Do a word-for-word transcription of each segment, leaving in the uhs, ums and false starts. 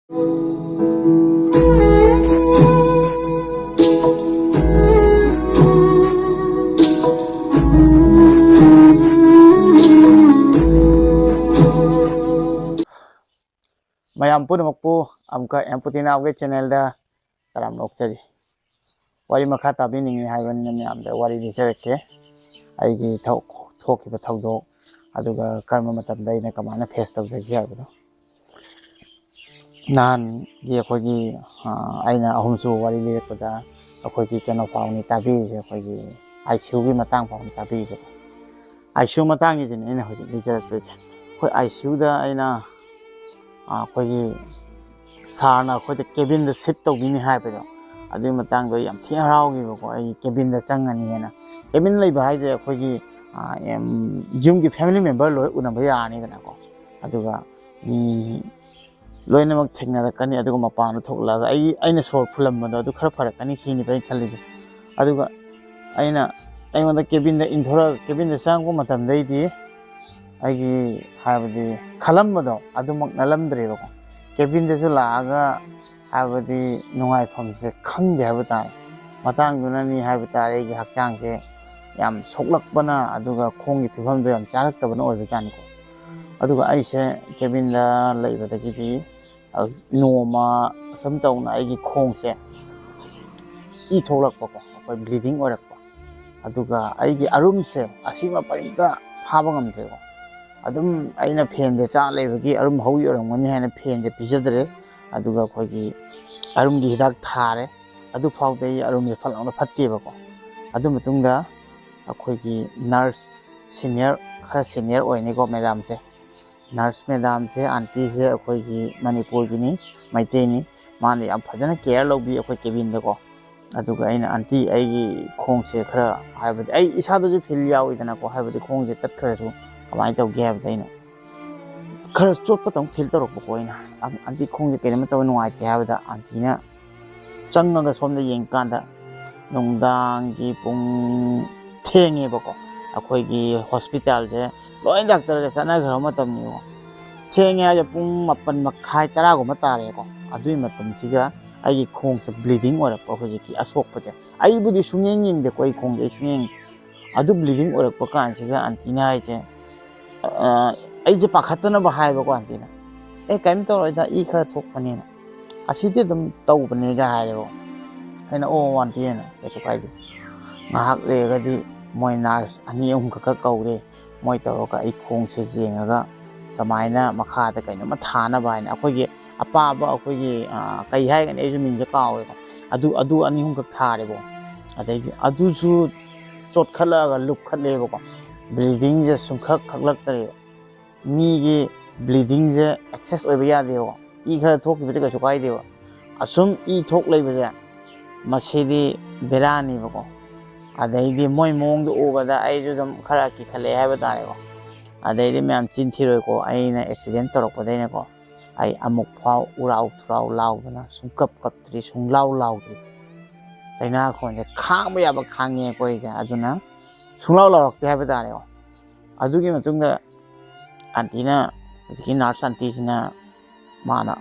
ꯃꯌꯥꯝ ꯄꯨꯝꯅꯃꯛꯄꯨ ꯑꯃꯨꯛꯀ ꯑꯦꯝ ꯄꯨꯇꯤꯅꯥꯎꯒꯤ ꯆꯦꯅꯦꯜꯗ ꯇꯔꯥꯝꯅ ꯑꯣꯛꯆꯔꯤ꯫ ꯋꯥꯔꯤ ꯃꯈꯥ ꯇꯥꯕꯤꯅꯤꯡꯉꯤ ꯍꯥꯏꯕꯅꯤꯅ ꯃꯌꯥꯝꯗ ꯋꯥꯔꯤ ꯂꯤꯖꯔꯛꯀꯦ꯫ ꯑꯩꯒꯤ ꯊꯧ-, ꯊꯣꯛꯈꯤꯕ ꯊꯧꯗꯣꯛ, ꯑꯗꯨꯒ ꯀꯔꯝꯕ ꯃꯇꯝꯗ ꯑꯩꯅ ꯀꯃꯥꯏꯅ ꯐꯦꯁ ꯇꯧꯖꯈꯤ ꯍꯥꯏꯕꯗꯣ꯫ ꯅꯍꯥꯟꯒꯤ ꯑꯩꯈꯣꯏꯒꯤ, ꯑ, ꯑꯩꯅ ꯑꯍꯨꯝꯁꯨꯕ ꯋꯥꯔꯤ ꯂꯤꯔꯛꯄꯗ ꯑꯩꯈꯣꯏꯒꯤ ꯀꯩꯅꯣ ꯄꯥꯎꯅꯤ ꯇꯥꯕꯤꯔꯤꯁꯦ, ꯑꯩꯈꯣꯏꯒꯤ ꯑꯥꯏ ꯁꯤ ꯌꯨꯒꯤ ꯃꯇꯥꯡ ꯄꯥꯎꯅꯤ ꯇꯥꯕꯤꯔꯤꯁꯦ꯫ ꯑꯥꯏ ꯁꯤ ꯌꯨ ꯃꯇꯥꯡꯒꯤꯁꯤꯅꯦ ꯑꯩꯅ ꯍꯧꯖꯤꯛ ꯂꯤꯖꯔꯛꯇꯣꯏꯁꯦ꯫ ꯑꯩꯈꯣꯏ ꯑꯥꯏ ꯁꯤ ꯌꯨꯗ ꯑꯩꯅ, ꯑ, ꯑꯩꯈꯣꯏꯒꯤ ꯁꯥꯔꯅ ꯑꯩꯈꯣꯏꯗ ꯀꯦꯕꯤꯟꯗ ꯁꯤꯐ ꯇꯧꯕꯤꯅꯤ ꯍꯥꯏꯕꯗꯣ, ꯑꯗꯨꯒꯤ ꯃꯇꯥꯡꯗꯣ ꯑꯩ ꯌꯥꯝ ꯊꯤꯅ ꯍꯔꯥꯎꯈꯤꯕꯀꯣ꯫ ꯑꯩ ꯀꯦꯕꯤꯟꯗ ꯆꯪꯉꯅꯤꯅ꯫ ꯀꯦꯕꯤꯟ ꯂꯩꯕ ꯍꯥꯏꯁꯦ ꯑꯩꯈꯣꯏꯒꯤ, ꯑ, ꯑꯦꯝ, ꯌꯨꯝꯒꯤ ꯐꯦꯃꯤꯂꯤ ꯃꯦꯝꯕꯔ ꯂꯣꯏ ꯎꯅꯕ ꯌꯥꯔꯅꯤꯗꯅꯀꯣ꯫ ꯑꯗꯨꯒ ꯃꯤ ꯂꯣꯏꯅꯃꯛ ꯊꯦꯡꯅꯔꯛꯀꯅꯤ꯫ ꯑꯗꯨꯒ ꯃꯄꯥꯟꯗ ꯊꯣꯛꯂꯛꯑꯒ ꯑꯩ, ꯑꯩꯅ ꯁꯣꯔ ꯐꯨꯜꯂꯝꯕꯗꯣ ꯑꯗꯨ ꯈꯔ ꯐꯔꯛꯀꯅꯤ ꯁꯤꯅꯤꯕ ꯑꯩꯅ ꯈꯜꯂꯤꯁꯦ꯫ ꯑꯗꯨꯒ ꯑꯩꯅ, ꯑꯩꯉꯣꯟꯗ ꯀꯦꯕꯤꯟꯗ ꯏꯟꯊꯣꯔꯛ-, ꯀꯦꯕꯤꯟꯗ ꯆꯪꯉꯛꯄ ꯃꯇꯝꯗꯩꯗꯤ ꯑꯩꯒꯤ, ꯍꯥꯏꯕꯗꯤ, ꯈꯜꯂꯝꯕꯗꯣ ꯑꯗꯨꯃꯛ ꯅꯠꯂꯝꯗ꯭ꯔꯦꯕꯀꯣ꯫ ꯀꯦꯕꯤꯟꯗꯁꯨ ꯂꯥꯛꯑꯒ, ꯍꯥꯏꯕꯗꯤ, ꯅꯨꯡꯉꯥꯏꯐꯝꯁꯦ ꯈꯪꯗꯦ ꯍꯥꯏꯕ ꯇꯥꯔꯦ꯫ ꯃꯇꯥꯡꯗꯨꯅꯅꯤ ꯍꯥꯏꯕ ꯇꯥꯔꯦ, ꯑꯩꯒꯤ ꯍꯛꯆꯥꯡꯁꯦ ꯌꯥꯝ ꯁꯣꯛꯂꯛꯄꯅ, ꯑꯗꯨꯒ ꯈꯣꯡꯒꯤ ꯐꯤꯕꯝꯗꯣ ꯌꯥꯝ ꯆꯥꯔꯛꯇꯕꯅ ꯑꯣꯏꯕꯖꯥꯠꯅꯤꯀꯣ꯫ ꯑꯗꯨꯒ ꯑꯩꯁꯦ ꯀꯦꯕꯤꯟꯗ ꯂꯩꯕꯗꯒꯤꯗꯤ ꯅꯣꯡꯃ ꯑꯁꯨꯝ ꯇꯧꯅ ꯑꯩꯒꯤ ꯈꯣꯡꯁꯦ ꯏ ꯊꯣꯛꯂꯛꯄꯀꯣ, ꯑꯩꯈꯣꯏ ꯕ꯭ꯂꯤꯗꯤꯡ ꯑꯣꯏꯔꯛꯄ꯫ ꯑꯗꯨꯒ ꯑꯩꯒꯤ ꯑꯔꯨꯝꯁꯦ ꯑꯁꯤꯃ ꯄꯔꯤꯝꯇ ꯐꯥꯕ ꯉꯝꯗ꯭ꯔꯦꯀꯣ꯫ ꯑꯗꯨꯝ ꯑꯩꯅ ꯐꯦꯟꯁꯦ ꯆꯥ ꯂꯩꯕꯒꯤ ꯑꯔꯨꯝ ꯍꯧ ꯑꯣꯏꯔꯝꯒꯅꯤ ꯍꯥꯏꯅ ꯐꯦꯟꯁꯦ ꯄꯤꯖꯗ꯭ꯔꯦ꯫ ꯑꯗꯨꯒ ꯑꯩꯈꯣꯏꯒꯤ ꯑꯔꯨꯝꯒꯤ ꯍꯤꯗꯥꯛ ꯊꯥꯔꯦ꯫ ꯑꯗꯨꯐꯥꯎꯗ ꯑꯩ ꯑꯔꯨꯝꯁꯦ ꯐꯠ ꯂꯥꯎꯅ ꯐꯠꯇꯦꯕꯀꯣ꯫ ꯑꯗꯨ ꯃꯇꯨꯡꯗ ꯑꯩꯈꯣꯏꯒꯤ ꯅꯔꯁ ꯁꯤꯅꯤꯌꯔ, ꯈꯔ ꯁꯤꯅꯤꯌꯔ ꯑꯣꯏꯅꯤꯀꯣ ꯃꯦꯗꯥꯝꯁꯦ, ꯅꯔꯁ ꯃꯦꯗꯥꯝꯁꯦ, ꯑꯟꯇꯤꯁꯦ ꯑꯩꯈꯣꯏꯒꯤ ꯃꯅꯤꯄꯨꯔꯒꯤꯅꯤ, ꯃꯩꯇꯩꯅꯤ꯫ ꯃꯥꯅ ꯌꯥꯝ ꯐꯖꯅ ꯀꯦꯌꯔ ꯂꯧꯕꯤ ꯑꯩꯈꯣꯏ ꯀꯦꯕꯤꯟꯗꯀꯣ꯫ ꯑꯗꯨꯒ ꯑꯩꯅ, "ꯑꯟꯇꯤ, ꯑꯩꯒꯤ ꯈꯣꯡꯁꯦ ꯈꯔ", ꯍꯥꯏꯕꯗꯤ ꯑꯩ ꯏꯁꯥꯗꯁꯨ ꯐꯤꯜ ꯌꯥꯎꯋꯤꯗꯅꯀꯣ, ꯍꯥꯏꯕꯗꯤ ꯈꯣꯡꯁꯦ ꯇꯠꯈ꯭ꯔꯁꯨ ꯀꯃꯥꯏꯅ ꯇꯧꯒꯦ ꯍꯥꯏꯕꯗ ꯑꯩꯅ ꯈꯔ ꯆꯣꯠꯄꯇꯧ ꯐꯤꯜ ꯇꯧꯔꯛꯄꯀꯣ꯫ ꯑꯩꯅ, "ꯑꯟꯇꯤ, ꯈꯣꯡꯁꯦ ꯀꯩꯅꯣꯝꯃ ꯇꯧꯋꯦ, ꯅꯨꯡꯉꯥꯏꯇꯦ" ꯍꯥꯏꯕꯗ ꯑꯟꯇꯤꯅ ꯆꯪꯉꯒ ꯁꯣꯝꯗ ꯌꯦꯡꯀꯥꯟꯗ ꯅꯨꯡꯗꯥꯡꯒꯤ ꯄꯨꯡ ꯊꯦꯡꯉꯦꯕꯀꯣ꯫ ꯑꯩꯈꯣꯏꯒꯤ ꯍꯣꯁꯄꯤꯇꯥꯜꯁꯦ ꯂꯣꯏ ꯗꯥꯛꯇꯔꯒ ꯆꯠꯅꯈ꯭ꯔꯕ ꯃꯇꯝꯅꯤꯀꯣ꯫ ꯊꯦꯡꯉꯦ ꯍꯥꯏꯁꯦ ꯄꯨꯡ ꯃꯥꯄꯟ ꯃꯈꯥꯏ, ꯇꯔꯥꯒꯨꯝꯕ ꯇꯥꯔꯦꯀꯣ꯫ ꯑꯗꯨꯒꯤ ꯃꯇꯝꯁꯤꯒ ꯑꯩꯒꯤ ꯈꯣꯡꯁꯦ ꯕ꯭ꯂꯤꯗꯤꯡ ꯑꯣꯏꯔꯛꯄ, ꯍꯧꯖꯤꯛꯀꯤ ꯑꯁꯣꯛꯄꯁꯦ꯫ ꯑꯩꯕꯨꯗꯤ ꯁꯨꯡꯌꯦꯡ ꯌꯦꯡꯗꯦꯀꯣ, ꯑꯩ ꯈꯣꯡꯁꯦ ꯑꯩ ꯁꯨꯡꯌꯦꯡ ꯌꯦꯡꯗꯦ꯫ ꯑꯗꯨ ꯕ꯭ꯂꯤꯗꯤꯡ ꯑꯣꯏꯔꯛꯄ ꯀꯥꯟꯁꯤꯗ ꯑꯟꯇꯤꯅ ꯍꯥꯏꯁꯦ, ꯑ, ꯑꯩꯁꯦ ꯄꯥꯈꯠꯇꯅꯕ ꯍꯥꯏꯕꯀꯣ ꯑꯟꯇꯤꯅ, "ꯑꯦ, ꯀꯔꯤꯝ ꯇꯧꯔꯣꯏꯗ, ꯏ ꯈꯔ ꯊꯣꯛꯄꯅꯦꯅ, ꯑꯁꯤꯗꯤ ꯑꯗꯨꯝ ꯇꯧꯕꯅꯦꯒ" ꯍꯥꯏꯔꯦꯕ꯫ ꯑꯩꯅ, "ꯑꯣ, ꯑꯟꯇꯤ" ꯍꯥꯏꯅ, "ꯀꯩꯁꯨ ꯀꯥꯏꯗꯦ"꯫ ꯉꯥꯏꯍꯥꯛ ꯂꯩꯔꯒꯗꯤ ꯃꯣꯏ ꯅꯔꯁ ꯑꯅꯤ ꯑꯍꯨꯝ ꯈꯛ ꯀꯧꯔꯦ꯫ ꯃꯣꯏ ꯇꯧꯔꯒ ꯑꯩ ꯈꯣꯡꯁꯦ ꯌꯦꯡꯉꯒ ꯁꯨꯃꯥꯏꯅ ꯃꯈꯥꯗ ꯀꯩꯅꯣꯝꯃ ꯊꯥꯅꯕ ꯍꯥꯏꯅ ꯑꯩꯈꯣꯏꯒꯤ ꯑꯄꯥꯕ, ꯑꯩꯈꯣꯏꯒꯤ, ꯑ, ꯀꯩ ꯍꯥꯏꯒꯅꯤ, ꯑꯩꯁꯨ ꯃꯤꯡꯁꯦ ꯀꯥꯎꯔꯦꯀꯣ꯫ ꯑꯗꯨ, ꯑꯗꯨ ꯑꯅꯤ ꯑꯍꯨꯝꯈꯛ ꯊꯥꯔꯦꯕꯣ꯫ ꯑꯗꯩꯗꯤ ꯑꯗꯨꯁꯨ ꯆꯣꯠꯈꯠꯂꯛꯑꯒ ꯂꯨꯞꯈꯠꯂꯦꯕꯀꯣ꯫ ꯕ꯭ꯂꯤꯗꯤꯡꯁꯦ ꯁꯨꯡꯈꯛ ꯈꯛꯂꯛꯇ꯭ꯔꯦꯕ꯫ ꯃꯤꯒꯤ ꯕ꯭ꯂꯤꯗꯤꯡꯁꯦ ꯑꯦꯛꯁꯦꯁ ꯑꯣꯏꯕ ꯌꯥꯗꯦꯕ꯫ ꯏ ꯈꯔ ꯊꯣꯛꯈꯤꯕꯁꯦ ꯀꯩꯁꯨ ꯀꯥꯏꯗꯦꯕ꯫ ꯑꯁꯨꯝ ꯏ ꯊꯣꯛ ꯂꯩꯕꯁꯦ, ꯃꯁꯤꯗꯤ ꯕꯦꯔꯥꯅꯤꯕꯀꯣ꯫ ꯑꯗꯩꯗꯤ ꯃꯣꯏ ꯃꯑꯣꯡꯗꯣ ꯎꯕꯗ ꯑꯩꯁꯨ ꯑꯗꯨꯝ ꯈꯔ ꯀꯤꯈꯠꯂꯛꯑꯦ ꯍꯥꯏꯕ ꯇꯥꯔꯦꯀꯣ꯫ ꯑꯗꯩꯗꯤ ꯃꯌꯥꯝ ꯆꯤꯟ ꯊꯤꯔꯣꯏꯀꯣ, ꯑꯩꯅ ꯑꯦꯛꯁꯤꯗꯦꯟ ꯇꯧꯔꯛꯄꯗꯩꯅꯀꯣ, ꯑꯩ ꯑꯃꯨꯛ ꯐꯥꯎ ꯎꯔꯥꯎ ꯊꯨꯔꯥꯎ ꯂꯥꯎꯗꯅ ꯁꯨꯡꯀꯞ ꯀꯞꯇ꯭ꯔꯤ, ꯁꯨꯡꯂꯥꯎ ꯂꯥꯎꯗ꯭ꯔꯤ꯫ ꯆꯩꯅꯥ ꯈꯣꯟꯁꯦ ꯈꯥꯡꯕ ꯌꯥꯕ ꯈꯥꯡꯉꯦꯀꯣ ꯑꯩꯁꯦ꯫ ꯑꯗꯨꯅ ꯁꯨꯡꯂꯥꯎ ꯂꯥꯎꯔꯛꯇꯦ ꯍꯥꯏꯕ ꯇꯥꯔꯦꯀꯣ꯫ ꯑꯗꯨꯒꯤ ꯃꯇꯨꯡꯗ ꯑꯟꯇꯤꯅ, ꯍꯧꯖꯤꯛꯀꯤ ꯅꯔꯁ ꯑꯟꯇꯤꯁꯤꯅ, ꯃꯥꯅ,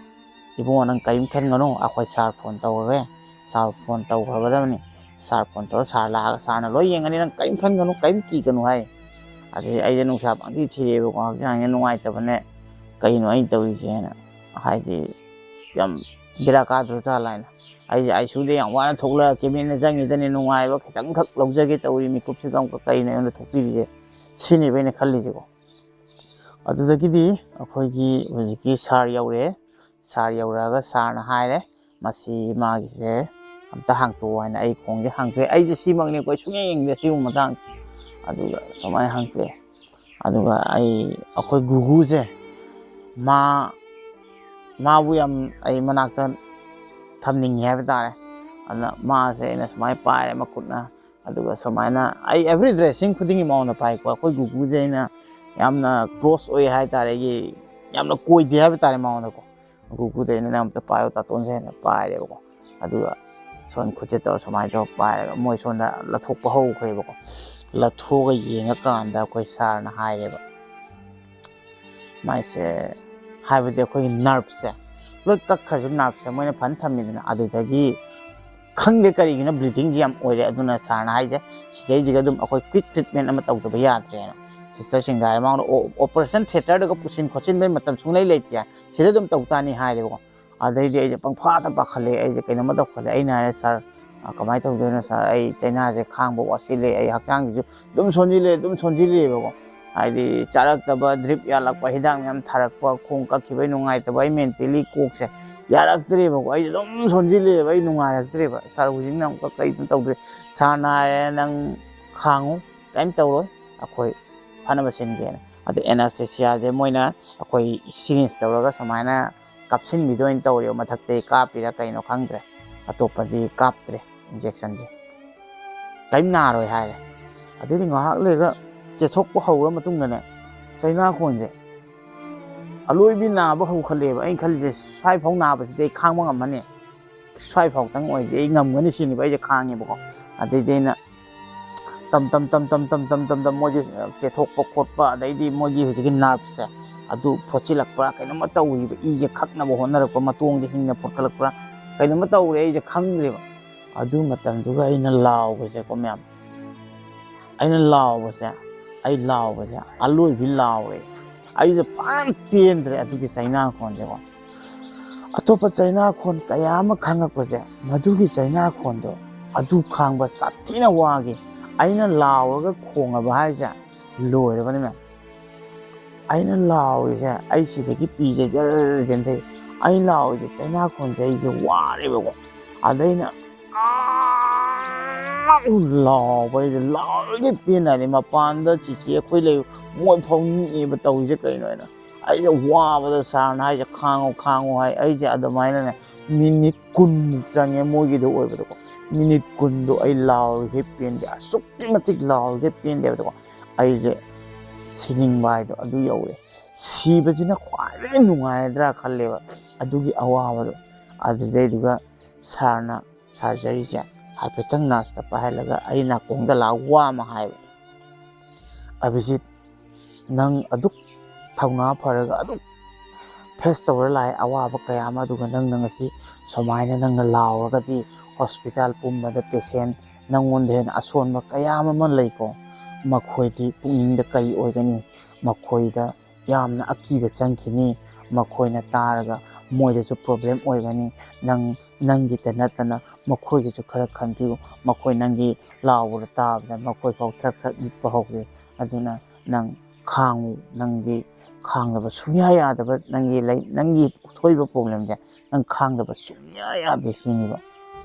"ꯏꯕꯨꯡꯉꯣ, ꯅꯪ ꯀꯔꯤꯝ ꯈꯟꯒꯅꯨ, ꯑꯩꯈꯣꯏ ꯁꯥꯔ ꯐꯣꯟ ꯇꯧꯔꯒꯦ, ꯁꯥꯔ ꯐꯣꯟ ꯇꯧꯈ꯭ꯔꯒꯗꯕꯅꯤ, ꯁꯥꯔ ꯐꯣꯟ ꯇꯧꯔ ꯁꯥꯔ ꯂꯥꯛꯑꯒ ꯁꯥꯔꯅ ꯂꯣꯏ ꯌꯦꯡꯒꯅꯤ, ꯅꯪ ꯀꯔꯤꯝ ꯈꯟꯒꯅꯨ, ꯀꯔꯤꯝ ꯀꯤꯒꯅꯨ" ꯍꯥꯏ꯫ ꯑꯗꯩ ꯑꯩꯁꯦ ꯅꯨꯡꯁꯥ ꯄꯪꯊꯤ ꯊꯤꯔꯛꯑꯦꯕꯀꯣ, ꯍꯛꯆꯥꯡꯁꯦ ꯅꯨꯡꯉꯥꯏꯇꯕꯅꯦ, ꯀꯩꯅꯣ ꯑꯩꯅ ꯇꯧꯔꯤꯁꯦ ꯍꯥꯏꯅ, ꯍꯥꯏꯗꯤ ꯌꯥꯝ ꯕꯦꯔꯥ ꯀꯥꯗ꯭ꯔꯣ ꯖꯥꯠꯂꯥ ꯍꯥꯏꯅ꯫ ꯑꯩꯁꯦ ꯑꯥꯏ ꯁꯤ ꯌꯨꯗ ꯌꯥꯝ ꯋꯥꯅ ꯊꯣꯛꯂꯛꯑ ꯀꯦꯕꯤꯟꯗ ꯆꯪꯉꯤꯗꯅꯦ, ꯅꯨꯡꯉꯥꯏꯕ ꯈꯤꯇꯪꯈꯛ ꯂꯧꯖꯒꯦ ꯇꯧꯔꯤ, ꯃꯤꯀꯨꯞꯁꯤꯗ ꯑꯃꯨꯛꯀ ꯀꯩꯅꯣ ꯑꯩꯉꯣꯟꯗ ꯊꯣꯛꯄꯤꯔꯤꯁꯦ, ꯁꯤꯅꯦꯕ ꯑꯩꯅ ꯈꯜꯂꯤꯁꯦꯀꯣ꯫ ꯑꯗꯨꯗꯒꯤꯗꯤ ꯑꯩꯈꯣꯏꯒꯤ ꯍꯧꯖꯤꯛꯀꯤ ꯁꯥꯔ ꯌꯧꯔꯛꯑꯦ꯫ ꯁꯥꯔ ꯌꯧꯔꯛꯑꯒ ꯁꯥꯔꯅ ꯍꯥꯏꯔꯦ, "ꯃꯁꯤ ꯃꯥꯒꯤꯁꯦ ꯑꯝꯇ ꯍꯥꯡꯇꯣꯛꯑꯣ" ꯍꯥꯏꯅ꯫ ꯑꯩ ꯈꯣꯡꯁꯦ ꯍꯥꯡꯇꯣꯛꯑꯦ꯫ ꯑꯩꯁꯦ ꯁꯤꯃꯛꯅꯤꯀꯣ, ꯑꯩ ꯁꯨꯡꯌꯦꯡ ꯌꯦꯡꯗꯦ ꯁꯤꯒꯨꯝꯕ ꯃꯇꯥꯡꯁꯦ꯫ ꯑꯗꯨꯒ ꯁꯨꯃꯥꯏꯅ ꯍꯥꯡꯇꯣꯛꯑꯦ꯫ ꯑꯗꯨꯒ ꯑꯩ, ꯑꯩꯈꯣꯏ ꯒꯨꯒꯨꯁꯦ, ꯃꯥ, ꯃꯥꯕꯨ ꯌꯥꯝ ꯑꯩ ꯃꯅꯥꯛꯇ ꯊꯝꯅꯤꯡꯉꯦ ꯍꯥꯏꯕ ꯇꯥꯔꯦ꯫ ꯑꯗꯨꯅ ꯃꯥꯁꯦ ꯑꯩꯅ ꯁꯨꯃꯥꯏꯅ ꯄꯥꯏꯔꯦ ꯃꯈꯨꯠꯅ, ꯑꯗꯨꯒ ꯁꯨꯃꯥꯏꯅ ꯑꯩ ꯑꯦꯕ꯭ꯔꯤ ꯗ꯭ꯔꯦꯁꯤꯡ ꯈꯨꯗꯤꯡꯒꯤ ꯃꯉꯣꯟꯗ ꯄꯥꯏꯀꯣ꯫ ꯑꯩꯈꯣꯏ ꯒꯨꯒꯨꯁꯦ ꯑꯩꯅ ꯌꯥꯝꯅ ꯀ꯭ꯂꯣꯁ ꯑꯣꯏ ꯍꯥꯏ ꯇꯥꯔꯦ, ꯑꯩꯒꯤ ꯌꯥꯝꯅ ꯀꯣꯏꯗꯦ ꯍꯥꯏꯕ ꯇꯥꯔꯦ ꯃꯉꯣꯟꯗꯀꯣ꯫ ꯒꯨꯒꯨꯗ ꯑꯩꯅ, "ꯅꯪ ꯑꯝꯇ ꯄꯥꯏꯌꯣ ꯇꯥꯇꯣꯟꯁꯦ" ꯍꯥꯏꯅ ꯄꯥꯏꯔꯦꯕꯀꯣ꯫ ꯑꯗꯨꯒ ꯁꯣꯝ ꯈꯨꯠꯁꯦ ꯇꯧꯔ ꯁꯨꯃꯥꯏꯅ ꯇꯧꯔ ꯄꯥꯏꯔꯒ ꯃꯣꯏ ꯁꯣꯝꯗ ꯂꯧꯊꯣꯛꯄ ꯍꯧꯈ꯭ꯔꯦꯕꯀꯣ꯫ ꯂꯧꯊꯣꯛꯑꯒ ꯌꯦꯡꯉꯀꯥꯟꯗ ꯑꯩꯈꯣꯏ ꯁꯥꯔꯅ ꯍꯥꯏꯔꯦꯕ, ꯃꯥꯏꯁꯦ, ꯍꯥꯏꯕꯗꯤ ꯑꯩꯈꯣꯏꯒꯤ ꯅꯔꯞꯁꯦ ꯂꯣꯏ ꯀꯛꯈ꯭ꯔꯁꯨ, ꯅꯔꯞꯁꯦ ꯃꯣꯏꯅ ꯐꯟ ꯊꯝꯃꯤꯗꯅ, ꯑꯗꯨꯗꯒꯤ ꯈꯪꯗꯦ ꯀꯔꯤꯒꯤꯅꯣ ꯕ꯭ꯂꯤꯗꯤꯡꯁꯦ ꯌꯥꯝ ꯑꯣꯏꯔꯦ꯫ ꯑꯗꯨꯅ ꯁꯥꯔꯅ ꯍꯥꯏꯁꯦ, ꯁꯤꯗꯩꯁꯤꯗ ꯑꯗꯨꯝ ꯑꯩꯈꯣꯏ ꯀ꯭ꯋꯤꯛ ꯇ꯭ꯔꯤꯠꯃꯦꯟ ꯑꯃ ꯇꯧꯗꯕ ꯌꯥꯗ꯭ꯔꯦꯅ ꯁꯤꯁꯇꯔꯁꯤꯡꯗ ꯍꯥꯏꯔꯦ꯫ ꯃꯉꯣꯟꯗ ꯑꯣꯄꯔꯦꯁꯟ ꯊꯤꯌꯦꯇꯔꯗꯒ ꯄꯨꯁꯤꯟ ꯈꯣꯠꯆꯤꯟꯕꯒꯤ ꯃꯇꯝ ꯁꯨꯡꯂꯩ ꯂꯩꯇꯦ, ꯁꯤꯗ ꯑꯗꯨꯝ ꯇꯧ ꯇꯥꯅꯤ ꯍꯥꯏꯔꯦꯕꯀꯣ꯫ ꯑꯗꯩꯗꯤ ꯑꯩꯁꯦ ꯄꯪꯐꯥꯗ ꯄꯥꯈꯠꯂꯦ, ꯑꯩꯁꯦ ꯀꯩꯅꯣꯝꯃ ꯇꯧꯈꯠꯂꯦ꯫ ꯑꯩꯅ ꯍꯥꯏꯔꯦ, "ꯁꯥꯔ, ꯑ, ꯀꯃꯥꯏꯅ ꯇꯧꯗꯣꯏꯅꯣ ꯁꯥꯔ? ꯑꯩ ꯆꯩꯅꯥꯁꯦ ꯈꯥꯡꯕ ꯋꯥꯁꯤꯜꯂꯦ, ꯑꯩ ꯍꯛꯆꯥꯡꯁꯤꯁꯨ ꯑꯗꯨꯝ ꯁꯣꯟꯖꯤꯜꯂꯦ, ꯑꯗꯨꯝ ꯁꯣꯟꯖꯤꯜꯂꯦꯕꯀꯣ꯫ ꯍꯥꯏꯗꯤ ꯆꯥꯔꯛꯇꯕ, ꯗ꯭ꯔꯤꯞ ꯌꯥꯜꯂꯛꯄ, ꯍꯤꯗꯥꯛ ꯃꯌꯥꯝ ꯊꯥꯔꯛꯄ, ꯈꯣꯡ ꯀꯛꯈꯤꯕꯩ ꯅꯨꯡꯉꯥꯏꯇꯕ, ꯑꯩ ꯃꯦꯟꯇꯦꯂꯤ ꯀꯣꯛꯁꯦ ꯌꯥꯔꯛꯇ꯭ꯔꯦꯕꯀꯣ꯫ ꯑꯩꯁꯦ ꯑꯗꯨꯝ ꯁꯣꯟꯖꯤꯜꯂꯦꯕ, ꯑꯩ ꯅꯨꯡꯉꯥꯏꯔꯛꯇ꯭ꯔꯦꯕ꯫ ꯁꯥꯔ, ꯍꯧꯖꯤꯛꯅ ꯑꯃꯨꯛꯀ ꯀꯩꯅꯣ ꯇꯧꯗ꯭ꯔꯦ꯫ ꯁꯥꯔꯅ ꯍꯥꯏꯔꯦ, 'ꯅꯪ ꯈꯥꯡꯉꯨ, ꯀꯔꯤꯝ ꯇꯧꯔꯣꯏ, ꯑꯩꯈꯣꯏ ꯐꯅꯕ ꯁꯤꯟꯒꯦꯅ.' ꯑꯗ ꯑꯦꯅꯥꯁꯊꯦꯁꯤꯌꯥꯁꯦ ꯃꯣꯏꯅ ꯑꯩꯈꯣꯏ ꯁꯤꯔꯤꯟꯖ ꯇꯧꯔꯒ ꯁꯨꯃꯥꯏꯅ ꯀꯥꯞꯁꯤꯟꯕꯤꯗꯣꯏꯅ ꯇꯧꯔꯦꯕ, ꯃꯊꯛꯇꯒꯤ ꯀꯥꯞꯄꯤꯔꯥ ꯀꯩꯅꯣ ꯈꯪꯗ꯭ꯔꯦ, ꯑꯇꯣꯞꯄꯗꯤ ꯀꯥꯞꯇ꯭ꯔꯦ ꯏꯟꯖꯦꯛꯁꯟꯁꯦ꯫ ꯀꯔꯤꯝ ꯅꯥꯔꯣꯏ ꯍꯥꯏꯔꯦ꯫ ꯑꯗꯩꯗꯤ ꯉꯥꯏꯍꯥꯛ ꯂꯩꯔꯒ ꯇꯦꯊꯣꯛꯄ ꯍꯧꯔ ꯃꯇꯨꯡꯗꯅꯦ, ꯆꯩꯅꯥꯈꯣꯟꯁꯦ ꯑꯂꯣꯏꯕꯤ ꯅꯥꯕ ꯍꯧꯈꯠꯂꯦꯕ꯫ ꯑꯩꯅ ꯈꯜꯂꯤꯁꯦ, ꯁ꯭ꯋꯥꯏꯐꯥꯎ ꯅꯥꯕꯁꯤꯗꯤ ꯑꯩ ꯈꯥꯡꯕ ꯉꯝꯃꯅꯤ, ꯁ꯭ꯋꯥꯏꯐꯥꯎꯇꯪ ꯑꯣꯏꯔꯗꯤ ꯑꯩ ꯉꯝꯒꯅꯤ ꯁꯤꯅꯦꯕ ꯑꯩꯁꯦ ꯈꯥꯡꯉꯦꯕꯀꯣ꯫ ꯑꯗꯩꯗꯤ ꯑꯩꯅ ꯇꯝ ꯇꯝ ꯇꯝ ꯇꯝ ꯇꯝ ꯇꯝ ꯇꯝ ꯇꯝ ꯃꯣꯏꯒꯤ ꯇꯦꯊꯣꯛꯄ ꯈꯣꯠꯄ, ꯑꯗꯩꯗꯤ ꯃꯣꯏꯒꯤ ꯍꯧꯖꯤꯛꯀꯤ ꯅꯔꯞꯁꯦ ꯑꯗꯨ ꯐꯣꯠꯆꯤꯜꯂꯛꯄ꯭ꯔꯥ, ꯀꯩꯅꯣꯝꯃ ꯇꯧꯔꯤꯕ, ꯏꯁꯦ ꯈꯛꯅꯕ ꯍꯣꯠꯅꯔꯛꯄ, ꯃꯇꯣꯡꯁꯦ ꯍꯤꯡꯅ ꯐꯣꯠꯀꯠꯂꯛꯄ꯭ꯔꯥ, ꯀꯩꯅꯣꯝꯃ ꯇꯧꯔꯦ, ꯑꯩꯁꯦ ꯈꯪꯗ꯭ꯔꯦꯕ꯫ ꯑꯗꯨ ꯃꯇꯝꯗꯨꯒ ꯑꯩꯅ ꯂꯥꯎꯕꯁꯦꯀꯣ ꯃꯌꯥꯝ, ꯑꯩꯅ ꯂꯥꯎꯕꯁꯦ, ꯑꯩ ꯂꯥꯎꯕꯁꯦ ꯑꯂꯣꯏꯕꯤ ꯂꯥꯎꯔꯦ꯫ ꯑꯩꯁꯦ ꯐꯖꯅ ꯄꯦꯟꯗ꯭ꯔꯦ ꯑꯗꯨꯒꯤ ꯆꯩꯅꯥꯈꯣꯟꯁꯦꯀꯣ꯫ ꯑꯇꯣꯞꯄ ꯆꯩꯅꯥꯈꯣꯟ ꯀꯌꯥ ꯑꯃ ꯈꯪꯉꯛꯄꯁꯦ, ꯃꯗꯨꯒꯤ ꯆꯩꯅꯥꯈꯣꯟꯗꯣ ꯑꯗꯨ ꯈꯥꯡꯕ ꯁꯥꯊꯤꯅ ꯋꯥꯈꯤ꯫ ꯑꯩꯅ ꯂꯥꯎꯔꯒ ꯈꯣꯡꯉꯕ ꯍꯥꯏꯁꯦ ꯂꯣꯏꯔꯕꯅꯤ ꯃꯌꯥꯝ꯫ ꯑꯩꯅ ꯂꯥꯎꯔꯤꯁꯦ, ꯑꯩ ꯁꯤꯗꯒꯤ ꯄꯤꯁꯦ ꯖꯔ ꯆꯦꯟꯊꯩ꯫ ꯑꯩ ꯂꯥꯎꯔꯤꯁꯦ ꯆꯩꯅꯥꯈꯣꯟꯁꯦ ꯑꯩꯁꯦ ꯋꯥꯔꯦꯕꯀꯣ꯫ ꯑꯗꯩꯅ ꯑꯥ ꯂꯥꯎꯕ, ꯑꯩꯁꯦ ꯂꯥꯎꯔꯤꯒꯩ ꯄꯦꯟꯅ ꯍꯥꯏꯗꯤ ꯃꯄꯥꯟꯗ ꯆꯤꯆꯦ ꯑꯩꯈꯣꯏ ꯂꯩ, ꯃꯣꯏ ꯐꯥꯎ ꯅꯤꯛꯑꯦꯕ ꯇꯧꯔꯤꯁꯦ ꯀꯩꯅꯣ ꯍꯥꯏꯅ꯫ ꯑꯩꯁꯦ ꯋꯥꯕꯗ ꯁꯥꯔꯅ ꯍꯥꯏꯁꯦ, "ꯈꯥꯡꯉꯨ, ꯈꯥꯡꯉꯨ" ꯍꯥꯏ꯫ ꯑꯩꯁꯦ ꯑꯗꯨꯃꯥꯏꯅꯅꯦ ꯃꯤꯅꯤꯠ ꯀꯨꯟꯃꯨꯛ ꯆꯪꯉꯦ ꯃꯣꯏꯒꯤꯗꯣ ꯑꯣꯏꯕꯗꯀꯣ꯫ ꯃꯤꯅꯤꯠ ꯀꯨꯟꯗꯣ ꯑꯩ ꯂꯥꯎꯔꯤꯈꯩ ꯄꯦꯟꯗꯦ, ꯑꯁꯨꯛꯀꯤ ꯃꯇꯤꯛ ꯂꯥꯎꯔꯤꯈꯩ ꯄꯦꯟꯗꯦꯕꯗꯀꯣ꯫ ꯑꯩꯁꯦ ꯁꯤꯅꯤꯡꯕ ꯍꯥꯏꯗꯣ ꯑꯗꯨ ꯌꯧꯔꯦ꯫ ꯁꯤꯕꯁꯤꯅ ꯈ꯭ꯋꯥꯏꯗꯒꯤ ꯅꯨꯡꯉꯥꯏꯔꯗ꯭ꯔꯥ ꯈꯜꯂꯦꯕ ꯑꯗꯨꯒꯤ ꯑꯋꯥꯕꯗꯣ꯫ ꯑꯗꯨꯗꯩꯗꯨꯒ ꯁꯥꯔꯅ ꯁꯔꯖꯔꯤꯁꯦ ꯍꯥꯏꯐꯦꯠꯇꯪ ꯅꯔꯁꯇ ꯄꯥꯏꯍꯜꯂꯒ ꯑꯩ ꯅꯥꯀꯣꯡꯗ ꯂꯥꯛꯑ ꯋꯥ ꯑꯃ ꯍꯥꯏꯕ, "ꯑꯕꯤꯖꯤꯠ, ꯅꯪ ꯑꯗꯨꯛ ꯊꯧꯅꯥ ꯐꯔꯒ ꯑꯗꯨꯝ ꯐꯦꯁ ꯇꯧꯔ ꯂꯥꯛꯑꯦ ꯑꯋꯥꯕ ꯀꯌꯥ ꯑꯃ꯫ ꯑꯗꯨꯒ ꯅꯪꯅ ꯉꯁꯤ ꯁꯨꯃꯥꯏꯅ ꯅꯪꯅ ꯂꯥꯎꯔꯒꯗꯤ ꯍꯣꯁꯄꯤꯇꯥꯜ ꯄꯨꯝꯕꯗ ꯄꯦꯁꯦꯟ ꯅꯪꯉꯣꯟꯗ ꯍꯦꯟꯅ ꯑꯁꯣꯟꯕ ꯀꯌꯥ ꯑꯃ ꯂꯩꯀꯣ, ꯃꯈꯣꯏꯗꯤ ꯄꯨꯛꯅꯤꯡꯗ ꯀꯔꯤ ꯑꯣꯏꯒꯅꯤ? ꯃꯈꯣꯏꯗ ꯌꯥꯝꯅ ꯑꯀꯤꯕ ꯆꯪꯈꯤꯅꯤ꯫ ꯃꯈꯣꯏꯅ ꯇꯥꯔꯒ ꯃꯣꯏꯗꯁꯨ ꯄ꯭ꯔꯣꯕ꯭ꯂꯦꯝ ꯑꯣꯏꯒꯅꯤ꯫ ꯅꯪ ꯅꯪꯒꯤꯇ ꯅꯠꯇꯅ ꯃꯈꯣꯏꯒꯤꯁꯨ ꯈꯔ ꯈꯟꯕꯤꯌꯨ꯫ ꯃꯈꯣꯏ ꯅꯪꯒꯤ ꯂꯥꯎꯕꯗ ꯇꯥꯕꯗ ꯃꯈꯣꯏ ꯐꯥꯎ ꯊ꯭ꯔꯛ ꯊ꯭ꯔꯛ ꯅꯤꯛꯄ ꯍꯧꯔꯦ꯫ ꯑꯗꯨꯅ ꯅꯪ ꯈꯥꯡꯉꯨ꯫ ꯅꯪꯗꯤ ꯈꯥꯡꯗꯕ ꯁꯨꯡꯌꯥ ꯌꯥꯗꯕ, ꯅꯪꯒꯤ ꯂꯩ, ꯅꯪꯒꯤ ꯊꯣꯛꯏꯕ ꯄ꯭ꯔꯣꯕ꯭ꯂꯦꯝꯁꯦ ꯅꯪ ꯈꯥꯡꯗꯕ ꯁꯨꯡꯌꯥ ꯌꯥꯗꯦ ꯁꯤꯅꯦꯕ꯫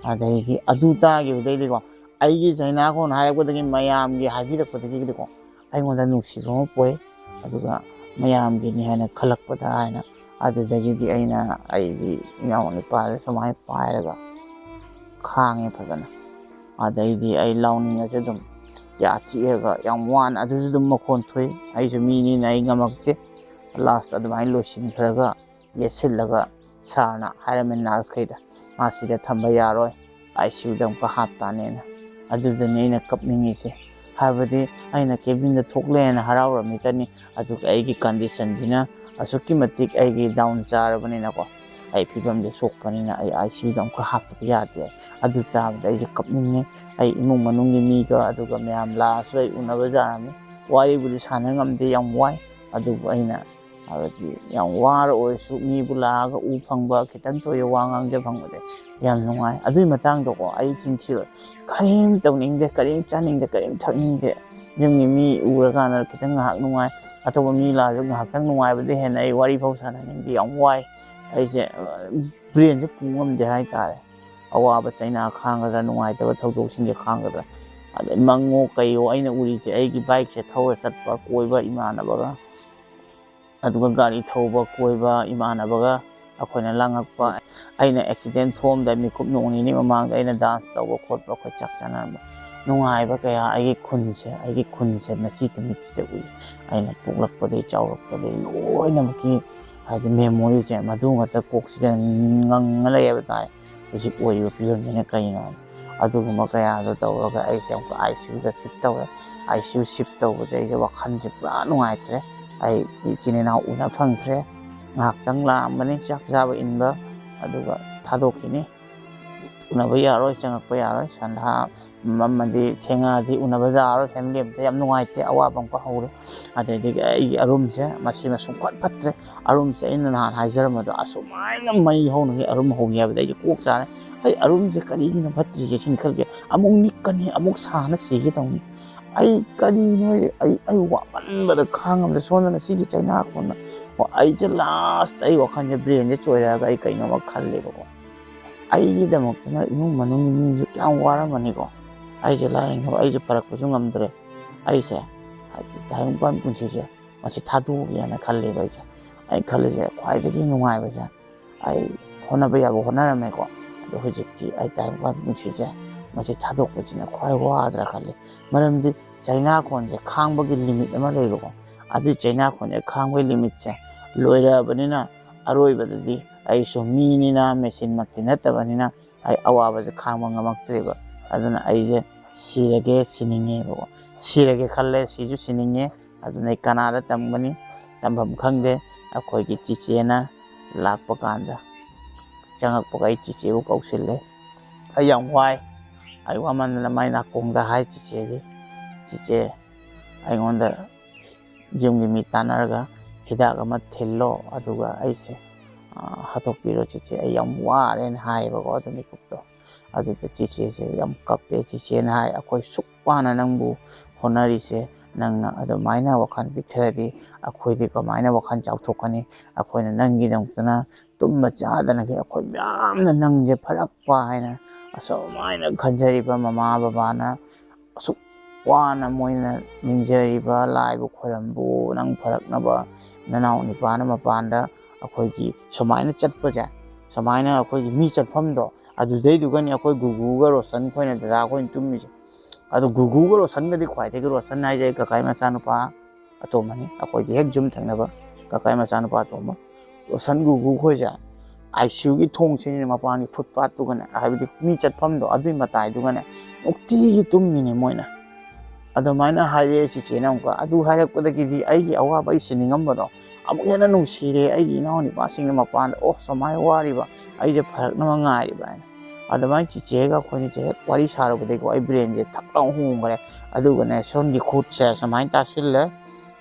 ꯑꯗꯩꯗꯤ ꯑꯗꯨ ꯇꯥꯈꯤꯕꯗꯩꯗꯤꯀꯣ, ꯑꯩꯒꯤ ꯆꯩꯅꯥ ꯈꯣꯟ ꯍꯥꯏꯔꯛꯄꯗꯒꯤ, ꯃꯌꯥꯝꯒꯤ ꯍꯥꯏꯕꯤꯔꯛꯄꯗꯒꯤꯗꯤꯀꯣ, ꯑꯩꯉꯣꯟꯗ ꯅꯨꯡꯁꯤꯕ ꯑꯃ ꯄꯣꯛꯏ꯫ ꯑꯗꯨꯒ ꯃꯌꯥꯝꯒꯤꯅꯤ ꯍꯥꯏꯅ ꯈꯜꯂꯛꯄꯗ ꯍꯥꯏꯅ, ꯑꯗꯨꯗꯒꯤꯗꯤ ꯑꯩꯅ ꯑꯩꯒꯤ ꯏꯅꯥꯎ ꯅꯨꯄꯥꯁꯦ ꯁꯨꯃꯥꯏꯅ ꯄꯥꯏꯔꯒ ꯈꯥꯡꯉꯦ ꯐꯖꯅ꯫ ꯑꯗꯩꯗꯤ ꯑꯩ ꯂꯥꯎꯅꯤꯡꯉꯁꯨ ꯑꯗꯨꯝ ꯌꯥ ꯆꯤꯛꯑꯒ ꯌꯥꯝ ꯋꯥꯅ, ꯑꯗꯨꯁꯨ ꯑꯗꯨꯝ ꯃꯈꯣꯟ ꯊꯣꯛꯏ꯫ ꯑꯩꯁꯨ ꯃꯤꯅꯤꯅ ꯑꯩ ꯉꯝꯃꯛꯇꯦ꯫ ꯂꯥꯁꯇ ꯑꯗꯨꯃꯥꯏꯅ ꯂꯣꯏꯁꯤꯟꯈ꯭ꯔꯒ, ꯌꯦꯠꯁꯤꯜꯂꯒ ꯁꯥꯔꯅ ꯍꯥꯏꯔꯝꯃꯦ ꯅꯔꯁꯈꯩꯗ, "ꯃꯥ ꯁꯤꯗ ꯊꯝꯕ ꯌꯥꯔꯣꯏ, ꯑꯥꯏ ꯁꯤ ꯌꯨꯗ ꯑꯃꯨꯛꯀ ꯍꯥꯞꯇꯥꯅꯦꯅ"꯫ ꯑꯗꯨꯗꯅꯤ ꯑꯩꯅ ꯀꯞꯅꯤꯡꯉꯤꯁꯦ꯫ ꯍꯥꯏꯕꯗꯤ ꯑꯩꯅ ꯀꯦꯕꯤꯟꯗ ꯊꯣꯛꯂꯦꯅ ꯍꯔꯥꯎꯔꯝꯃꯤꯇꯅꯤ, ꯑꯗꯨꯒ ꯑꯩꯒꯤ ꯀꯟꯗꯤꯁꯟꯁꯤꯅ ꯑꯁꯨꯛꯀꯤ ꯃꯇꯤꯛ ꯑꯩꯒꯤ ꯗꯥꯎꯟ ꯆꯥꯔꯕꯅꯤꯅꯀꯣ, ꯑꯩ ꯐꯤꯕꯝꯁꯦ ꯁꯣꯛꯄꯅꯤꯅ ꯑꯩ ꯑꯥꯏ ꯁꯤ ꯌꯨꯗ ꯑꯃꯨꯛꯀ ꯍꯥꯞꯇꯕ ꯌꯥꯗꯦ꯫ ꯑꯗꯨ ꯇꯥꯕꯗ ꯑꯩꯁꯦ ꯀꯞꯅꯤꯡꯉꯦ꯫ ꯑꯩ ꯏꯃꯨꯡ ꯃꯅꯨꯡꯒꯤ ꯃꯤꯒ ꯑꯗꯨꯒ ꯃꯌꯥꯝ ꯂꯥꯛꯑꯁꯨ ꯑꯩ ꯎꯅꯕ ꯌꯥꯔꯝꯃꯤ꯫ ꯋꯥꯔꯤꯕꯨꯗꯤ ꯁꯥꯟꯅ ꯉꯝꯗꯦ, ꯌꯥꯝ ꯋꯥꯏ꯫ ꯑꯗꯨꯕꯨ ꯑꯩꯅ ꯍꯥꯏꯕꯗꯤ ꯌꯥꯝ ꯋꯥꯔ ꯑꯣꯏꯔꯁꯨ ꯃꯤꯕꯨ ꯂꯥꯛꯑꯒ ꯎ ꯐꯪꯕ, ꯈꯤꯇꯪ ꯊꯣꯏꯗꯣꯛ ꯋꯥ ꯉꯥꯡꯖ ꯐꯪꯕꯁꯦ ꯌꯥꯝ ꯅꯨꯡꯉꯥꯏ꯫ ꯑꯗꯨꯒꯤ ꯃꯇꯥꯡꯗꯀꯣ ꯑꯩ ꯆꯤꯟ ꯊꯤꯔꯣꯏ, ꯀꯔꯤꯝ ꯇꯧꯅꯤꯡꯗꯦ, ꯀꯔꯤꯝ ꯆꯥꯅꯤꯡꯗꯦ, ꯀꯔꯤꯝ ꯊꯛꯅꯤꯡꯗꯦ꯫ ꯌꯨꯝꯒꯤ ꯃꯤ ꯎꯔꯀꯥꯟꯗ ꯈꯤꯇꯪ ꯉꯥꯏꯍꯥꯛ ꯅꯨꯡꯉꯥꯏ, ꯑꯇꯣꯞꯄ ꯃꯤ ꯂꯥꯛꯑꯁꯨ ꯉꯥꯏꯍꯥꯛꯇꯪ ꯅꯨꯡꯉꯥꯏꯕꯗꯩ ꯍꯦꯟꯅ ꯑꯩ ꯋꯥꯔꯤ ꯐꯥꯎ ꯁꯥꯟꯅꯅꯤꯡꯗꯦ, ꯌꯥꯝ ꯋꯥꯏ꯫ ꯑꯩꯁꯦ ꯕ꯭ꯔꯦꯟꯁꯦ ꯄꯨ ꯉꯝꯗꯦ ꯍꯥꯏꯇꯥꯔꯦ꯫ ꯑꯋꯥꯕ ꯆꯩꯅꯥ ꯈꯥꯡꯒꯗ꯭ꯔꯥ, ꯅꯨꯡꯉꯥꯏꯇꯕ ꯊꯧꯗꯣꯛꯁꯤꯡꯁꯦ ꯈꯥꯡꯒꯗ꯭ꯔꯥ꯫ ꯑꯗꯩ ꯃꯪꯉꯣ ꯀꯩꯌꯣ ꯑꯩꯅ ꯎꯔꯤꯁꯦ ꯑꯩꯒꯤ ꯕꯥꯏꯛꯁꯦ ꯊꯧꯔ ꯆꯠꯄ, ꯀꯣꯏꯕ ꯏꯃꯥꯟꯅꯕꯒ, ꯑꯗꯨꯒ ꯒꯥꯔꯤ ꯊꯧꯕ ꯀꯣꯏꯕ ꯏꯃꯥꯟꯅꯕꯒ ꯑꯩꯈꯣꯏꯅ ꯂꯥꯡꯉꯛꯄ, ꯑꯩꯅ ꯑꯦꯛꯁꯤꯗꯦꯟ ꯊꯣꯛꯑꯝꯗꯥꯏ ꯃꯤꯀꯨꯞ ꯅꯣꯡ ꯅꯤꯅꯤ ꯃꯃꯥꯡꯗ ꯑꯩꯅ ꯗꯥꯟꯁ ꯇꯧꯕ ꯈꯣꯠꯄ, ꯑꯩꯈꯣꯏ ꯆꯥꯛ ꯆꯥꯅꯔꯝꯕ, ꯅꯨꯡꯉꯥꯏꯕ ꯀꯌꯥ ꯑꯩꯒꯤ ꯈꯨꯟꯁꯦ, ꯑꯩꯒꯤ ꯈꯨꯟꯁꯦ ꯃꯁꯤ ꯅꯨꯃꯤꯠꯁꯤꯗ ꯎꯏ꯫ ꯑꯩꯅ ꯄꯣꯛꯂꯛꯄꯗꯒꯤ ꯆꯥꯎꯔꯛꯄꯗꯒꯤ ꯂꯣꯏꯅꯃꯛꯀꯤ ꯍꯥꯏꯗꯤ ꯃꯦꯃꯣꯔꯤꯁꯦ ꯃꯗꯨ ꯉꯥꯛꯇ ꯀꯣꯛꯁꯤꯗ ꯉꯪꯉ ꯂꯩ ꯍꯥꯏꯕ ꯇꯥꯔꯦ꯫ ꯍꯧꯖꯤꯛ ꯑꯣꯏꯔꯤꯕ ꯐꯤꯕꯝꯁꯤꯅ ꯀꯔꯤꯅꯣ ꯍꯥꯏꯕ ꯑꯗꯨꯒꯨꯝꯕ ꯀꯌꯥꯗꯣ ꯇꯧꯔꯒ ꯑꯩꯁꯦ ꯑꯃꯨꯛꯀ ꯑꯥꯏ ꯁꯤ ꯌꯨꯗ ꯁꯤꯐ ꯇꯧꯔꯦ꯫ ꯑꯥꯏ ꯁꯤ ꯌꯨ ꯁꯤꯐ ꯇꯧꯕꯗ ꯑꯩꯁꯦ ꯋꯥꯈꯜꯁꯦ ꯄꯨꯔꯥ ꯅꯨꯡꯉꯥꯏꯇ꯭ꯔꯦ꯫ ꯑꯩ ꯏꯆꯤꯟ ꯏꯅꯥꯎ ꯎꯅ ꯐꯪꯗ꯭ꯔꯦ꯫ ꯉꯥꯏꯍꯥꯛꯇꯪ ꯂꯥꯛꯑꯝꯕꯅꯤ ꯆꯥꯛ ꯆꯥꯕ ꯏꯟꯕ, ꯑꯗꯨꯒ ꯊꯥꯗꯣꯛꯈꯤꯅꯤ꯫ ꯎꯅꯕ ꯌꯥꯔꯣꯏ, ꯆꯪꯉꯛꯄ ꯌꯥꯔꯣꯏ, ꯁꯟꯗꯥ ꯑꯃꯗꯤ ꯊꯦꯡꯉꯛꯑꯗꯤ ꯎꯅꯕ ꯌꯥꯔꯣꯏ꯫ ꯐꯦꯃꯤꯂꯤ ꯑꯝꯇ ꯌꯥꯝ ꯅꯨꯡꯉꯥꯏꯇꯦ, ꯑꯋꯥꯕ ꯑꯃꯀ ꯍꯧꯔꯦ꯫ ꯑꯗꯩꯗꯤ ꯑꯩꯒꯤ ꯑꯔꯨꯝꯁꯦ, ꯃꯁꯤ ꯃꯁꯨꯡ ꯈ꯭ꯋꯥꯏ ꯐꯠꯇ꯭ꯔꯦ꯫ ꯑꯔꯨꯝꯁꯦ ꯑꯩꯅ ꯅꯍꯥꯟ ꯍꯥꯏꯖꯔꯝꯕꯗꯣ, ꯑꯁꯨꯃꯥꯏꯅ ꯃꯩ ꯍꯧꯅꯒꯤ ꯑꯔꯨꯝ ꯍꯧꯅꯤ ꯍꯥꯏꯕꯗ ꯑꯩꯁꯦ ꯀꯣꯛ ꯆꯥꯔꯦ꯫ ꯑꯩ ꯑꯔꯨꯝꯁꯦ ꯀꯔꯤꯒꯤꯅꯣ ꯐꯠꯇ꯭ꯔꯤꯁꯦ ꯁꯤꯅꯤ ꯈꯜꯂꯤꯁꯦ꯫ ꯑꯃꯨꯛ ꯅꯤꯛꯀꯅꯤ, ꯑꯃꯨꯛ ꯁꯥꯅ ꯁꯤꯒꯦ ꯇꯧꯅꯤ꯫ ꯑꯩ ꯀꯔꯤꯅꯣ, ꯑꯩ, ꯑꯩ ꯋꯥꯃꯟꯕꯗ ꯈꯥꯡꯉꯝꯗ ꯁꯣꯝꯗꯅ ꯁꯤꯒꯤ ꯆꯩꯅꯥ ꯀꯣꯟꯅ꯫ ꯑꯣ, ꯑꯩꯁꯦ ꯂꯥꯁꯇ ꯑꯩ ꯋꯥꯈꯜꯁꯦ, ꯕ꯭ꯔꯦꯟꯁꯦ ꯆꯣꯏꯔꯛꯑꯒ ꯑꯩ ꯀꯩꯅꯣꯝꯃ ꯈꯜꯂꯦꯕꯀꯣ꯫ ꯑꯩꯒꯤꯗꯃꯛꯇꯅ ꯏꯃꯨꯡ ꯃꯅꯨꯡꯒꯤ ꯃꯤꯁꯨ ꯀꯌꯥꯝ ꯋꯥꯔꯝꯃꯅꯤꯀꯣ꯫ ꯑꯩꯁꯦ ꯂꯥꯏꯌꯦꯡꯅꯕ ꯑꯩꯁꯦ ꯐꯔꯛꯄꯁꯨ ꯉꯝꯗ꯭ꯔꯦ꯫ ꯑꯩꯁꯦ ꯍꯥꯏꯗꯤ ꯇꯥꯏꯕꯪꯄꯥꯟ ꯄꯨꯟꯁꯤꯁꯦ ꯃꯁꯤ ꯊꯥꯗꯣꯛꯑꯒꯦꯅ ꯈꯜꯂꯦꯕ ꯑꯩꯁꯦ꯫ ꯑꯩ ꯈꯜꯂꯤꯁꯦ ꯈ꯭ꯋꯥꯏꯗꯒꯤ ꯅꯨꯡꯉꯥꯏꯕꯁꯦ ꯑꯩ ꯍꯣꯠꯅꯕ ꯌꯥꯕ ꯍꯣꯠꯅꯔꯝꯃꯦꯀꯣ꯫ ꯑꯗꯣ ꯍꯧꯖꯤꯛꯇꯤ ꯑꯩ ꯇꯥꯏꯕꯪꯄꯥꯟ ꯄꯨꯟꯁꯤꯁꯦ ꯃꯁꯤ ꯊꯥꯗꯣꯛꯄꯁꯤꯅ ꯈ꯭ꯋꯥꯏ ꯋꯥꯗ꯭ꯔꯥ ꯈꯜꯂꯤ꯫ ꯃꯔꯝꯗꯤ ꯆꯩꯅꯥꯈꯣꯟꯁꯦ ꯈꯥꯡꯕꯒꯤ ꯂꯤꯃꯤꯠ ꯑꯃ ꯂꯩꯕꯀꯣ꯫ ꯑꯗꯨꯏ ꯆꯩꯅꯥꯈꯣꯟꯁꯦ ꯈꯥꯡꯕꯒꯤ ꯂꯤꯃꯤꯠꯁꯦ ꯂꯣꯏꯔꯛꯑꯕꯅꯤꯅ ꯑꯔꯣꯏꯕꯗꯗꯤ ꯑꯩꯁꯨ ꯃꯤꯅꯤꯅ ꯃꯦꯆꯤꯟꯃꯛꯇꯤ ꯅꯠꯇꯕꯅꯤꯅ ꯑꯩ ꯑꯋꯥꯕꯁꯦ ꯈꯥꯡꯕ ꯉꯝꯃꯛꯇ꯭ꯔꯦꯕ꯫ ꯑꯗꯨꯅ ꯑꯩꯁꯦ ꯁꯤꯔꯒꯦ ꯁꯤꯅꯤꯡꯉꯦꯕꯀꯣ꯫ ꯁꯤꯔꯒꯦ ꯈꯜꯂꯦ, ꯁꯤꯁꯨ ꯁꯤꯅꯤꯡꯉꯦ꯫ ꯑꯗꯨꯅ ꯑꯩ ꯀꯅꯥꯗ ꯇꯝꯒꯅꯤ? ꯇꯝꯐꯝ ꯈꯪꯗꯦ꯫ ꯑꯩꯈꯣꯏꯒꯤ ꯆꯤꯆꯦꯅ ꯂꯥꯛꯄ ꯀꯥꯟꯗ ꯆꯪꯉꯛꯄꯒ ꯑꯩ ꯆꯤꯆꯦꯕꯨ ꯀꯧꯁꯤꯜꯂꯦ꯫ ꯑꯩ ꯌꯥꯝ ꯋꯥꯏ꯫ ꯑꯩ ꯋꯥꯃꯟꯗꯅ ꯃꯥꯏ ꯅꯥꯀꯣꯡꯗ ꯍꯥꯏ, "ꯆꯤꯆꯦꯗꯤ, ꯆꯤꯆꯦ, ꯑꯩꯉꯣꯟꯗ ꯌꯨꯝꯒꯤ ꯃꯤ ꯇꯥꯟꯅꯔꯒ ꯍꯤꯗꯥꯛ ꯑꯃ ꯊꯤꯜꯂꯣ, ꯑꯗꯨꯒ ꯑꯩꯁꯦ, ꯑ, ꯍꯥꯠꯇꯣꯛꯄꯤꯔꯣ ꯆꯤꯆꯦ, ꯑꯩ ꯌꯥꯝ ꯋꯥꯔꯦꯅ" ꯍꯥꯏꯌꯦꯕꯀꯣ꯫ ꯑꯗꯨ ꯃꯤꯀꯨꯞꯇꯣ ꯑꯗꯨꯗ ꯆꯤꯆꯦꯁꯦ ꯌꯥꯝ ꯀꯞꯄꯦ꯫ ꯆꯤꯆꯦꯅ ꯍꯥꯏ, "ꯑꯩꯈꯣꯏ ꯁꯨꯛ ꯋꯥꯅ ꯅꯪꯕꯨ ꯍꯣꯠꯅꯔꯤꯁꯦ, ꯅꯪꯅ ꯑꯗꯨꯃꯥꯏꯅ ꯋꯥꯈꯜ ꯄꯤꯛꯊꯔꯗꯤ ꯑꯩꯈꯣꯏꯗꯤ ꯀꯃꯥꯏꯅ ꯋꯥꯈꯜ ꯆꯥꯎꯊꯣꯛꯀꯅꯤ? ꯑꯩꯈꯣꯏꯅ ꯅꯪꯒꯤꯗꯃꯛꯇꯅ ꯇꯨꯝꯕ ꯆꯥꯗꯅꯒꯤ ꯑꯩꯈꯣꯏ ꯃꯌꯥꯝꯅ ꯅꯪꯁꯦ ꯐꯔꯛꯄ ꯍꯥꯏꯅ ꯑꯁꯨꯃꯥꯏꯅ ꯈꯟꯖꯔꯤꯕ ꯃꯃꯥ ꯕꯕꯥꯅ ꯑꯁꯨꯛ ꯋꯥꯅ ꯃꯣꯏꯅ ꯅꯤꯡꯖꯔꯤꯕ ꯂꯥꯏꯕꯨ ꯈꯣꯏꯔꯝꯕꯨ ꯅꯪ ꯐꯔꯛꯅꯕ, ꯅꯅꯥꯎ ꯅꯤꯄꯥꯅ ꯃꯄꯥꯟꯗ ꯑꯩꯈꯣꯏꯒꯤ ꯁꯨꯃꯥꯏꯅ ꯆꯠꯄꯁꯦ, ꯁꯨꯃꯥꯏꯅ ꯑꯩꯈꯣꯏꯒꯤ ꯃꯤ ꯆꯠꯐꯝꯗꯣ ꯑꯗꯨꯗꯩꯗꯨꯒꯅꯤ ꯑꯩꯈꯣꯏ ꯒꯨꯒꯨꯒ ꯔꯣꯁꯟ ꯈꯣꯏꯅ ꯗꯗꯥ ꯈꯣꯏꯅ ꯇꯨꯝꯃꯤꯁꯦ꯫ ꯑꯗꯣ ꯒꯨꯒꯨꯒ ꯔꯣꯁꯟꯒꯗꯤ ꯈ꯭ꯋꯥꯏꯗꯒꯤ, ꯔꯣꯁꯟ ꯍꯥꯏꯁꯦ ꯑꯩ ꯀꯀꯥꯏ ꯃꯆꯥꯅꯨꯄꯥ ꯑꯇꯣꯝꯕꯅꯤ, ꯑꯩꯈꯣꯏꯒꯤ ꯍꯦꯛ ꯌꯨꯝ ꯊꯪꯅꯕ ꯀꯀꯥꯏ ꯃꯆꯥꯅꯨꯄꯥ ꯑꯇꯣꯝꯕ꯫ ꯔꯣꯁꯟ ꯒꯨꯒꯨ ꯈꯣꯏꯁꯦ ꯑꯥꯏ ꯁꯤ ꯌꯨꯒꯤ ꯊꯣꯡꯁꯤꯅ ꯃꯄꯥꯟꯒꯤ ꯐꯨꯠꯄꯥꯠꯇꯨꯒꯅꯦ, ꯍꯥꯏꯕꯗꯤ ꯃꯤ ꯆꯠꯐꯝꯗꯣ ꯑꯗꯨꯏ ꯃꯇꯥꯏꯗꯨꯒꯅꯦ ꯅꯨꯡꯇꯤꯒꯤ ꯇꯨꯝꯃꯤꯅꯦ ꯃꯣꯏꯅ꯫ ꯑꯗꯨꯃꯥꯏꯅ ꯍꯥꯏꯔꯛꯑꯦ ꯆꯤꯆꯦꯅ ꯑꯃꯨꯛꯀ꯫ ꯑꯗꯨ ꯍꯥꯏꯔꯛꯄꯗꯒꯤꯗꯤ ꯑꯩꯒꯤ ꯑꯋꯥꯕ, ꯑꯩ ꯁꯤꯅꯤꯡꯉꯝꯕꯗꯣ ꯑꯃꯨꯛ ꯍꯦꯟꯅ ꯅꯨꯡꯁꯤꯔꯦ꯫ ꯑꯩꯒꯤ ꯏꯅꯥꯎ ꯅꯨꯄꯥꯁꯤꯡꯅ ꯃꯄꯥꯟꯗ, "ꯑꯣ, ꯁꯨꯃꯥꯏꯅ ꯋꯥꯔꯤꯕ, ꯑꯩꯁꯦ ꯐꯔꯛꯅꯕ ꯉꯥꯏꯔꯤꯕ" ꯍꯥꯏꯅ꯫ ꯑꯗꯨꯃꯥꯏꯅ ꯆꯤꯆꯦꯒ ꯑꯩꯈꯣꯏꯅꯤꯁꯦ ꯍꯦꯛ ꯋꯥꯔꯤ ꯁꯥꯔꯨꯕꯗꯒꯤ ꯑꯩ ꯕ꯭ꯔꯦꯟꯁꯦ ꯊꯛ ꯂꯥꯎ ꯍꯣꯡꯈ꯭ꯔꯦ꯫ ꯑꯗꯨꯒꯅꯦ, ꯁꯣꯝꯒꯤ ꯈꯨꯠꯁꯦ ꯁꯨꯃꯥꯏꯅ ꯇꯥꯁꯤꯜꯂꯦ,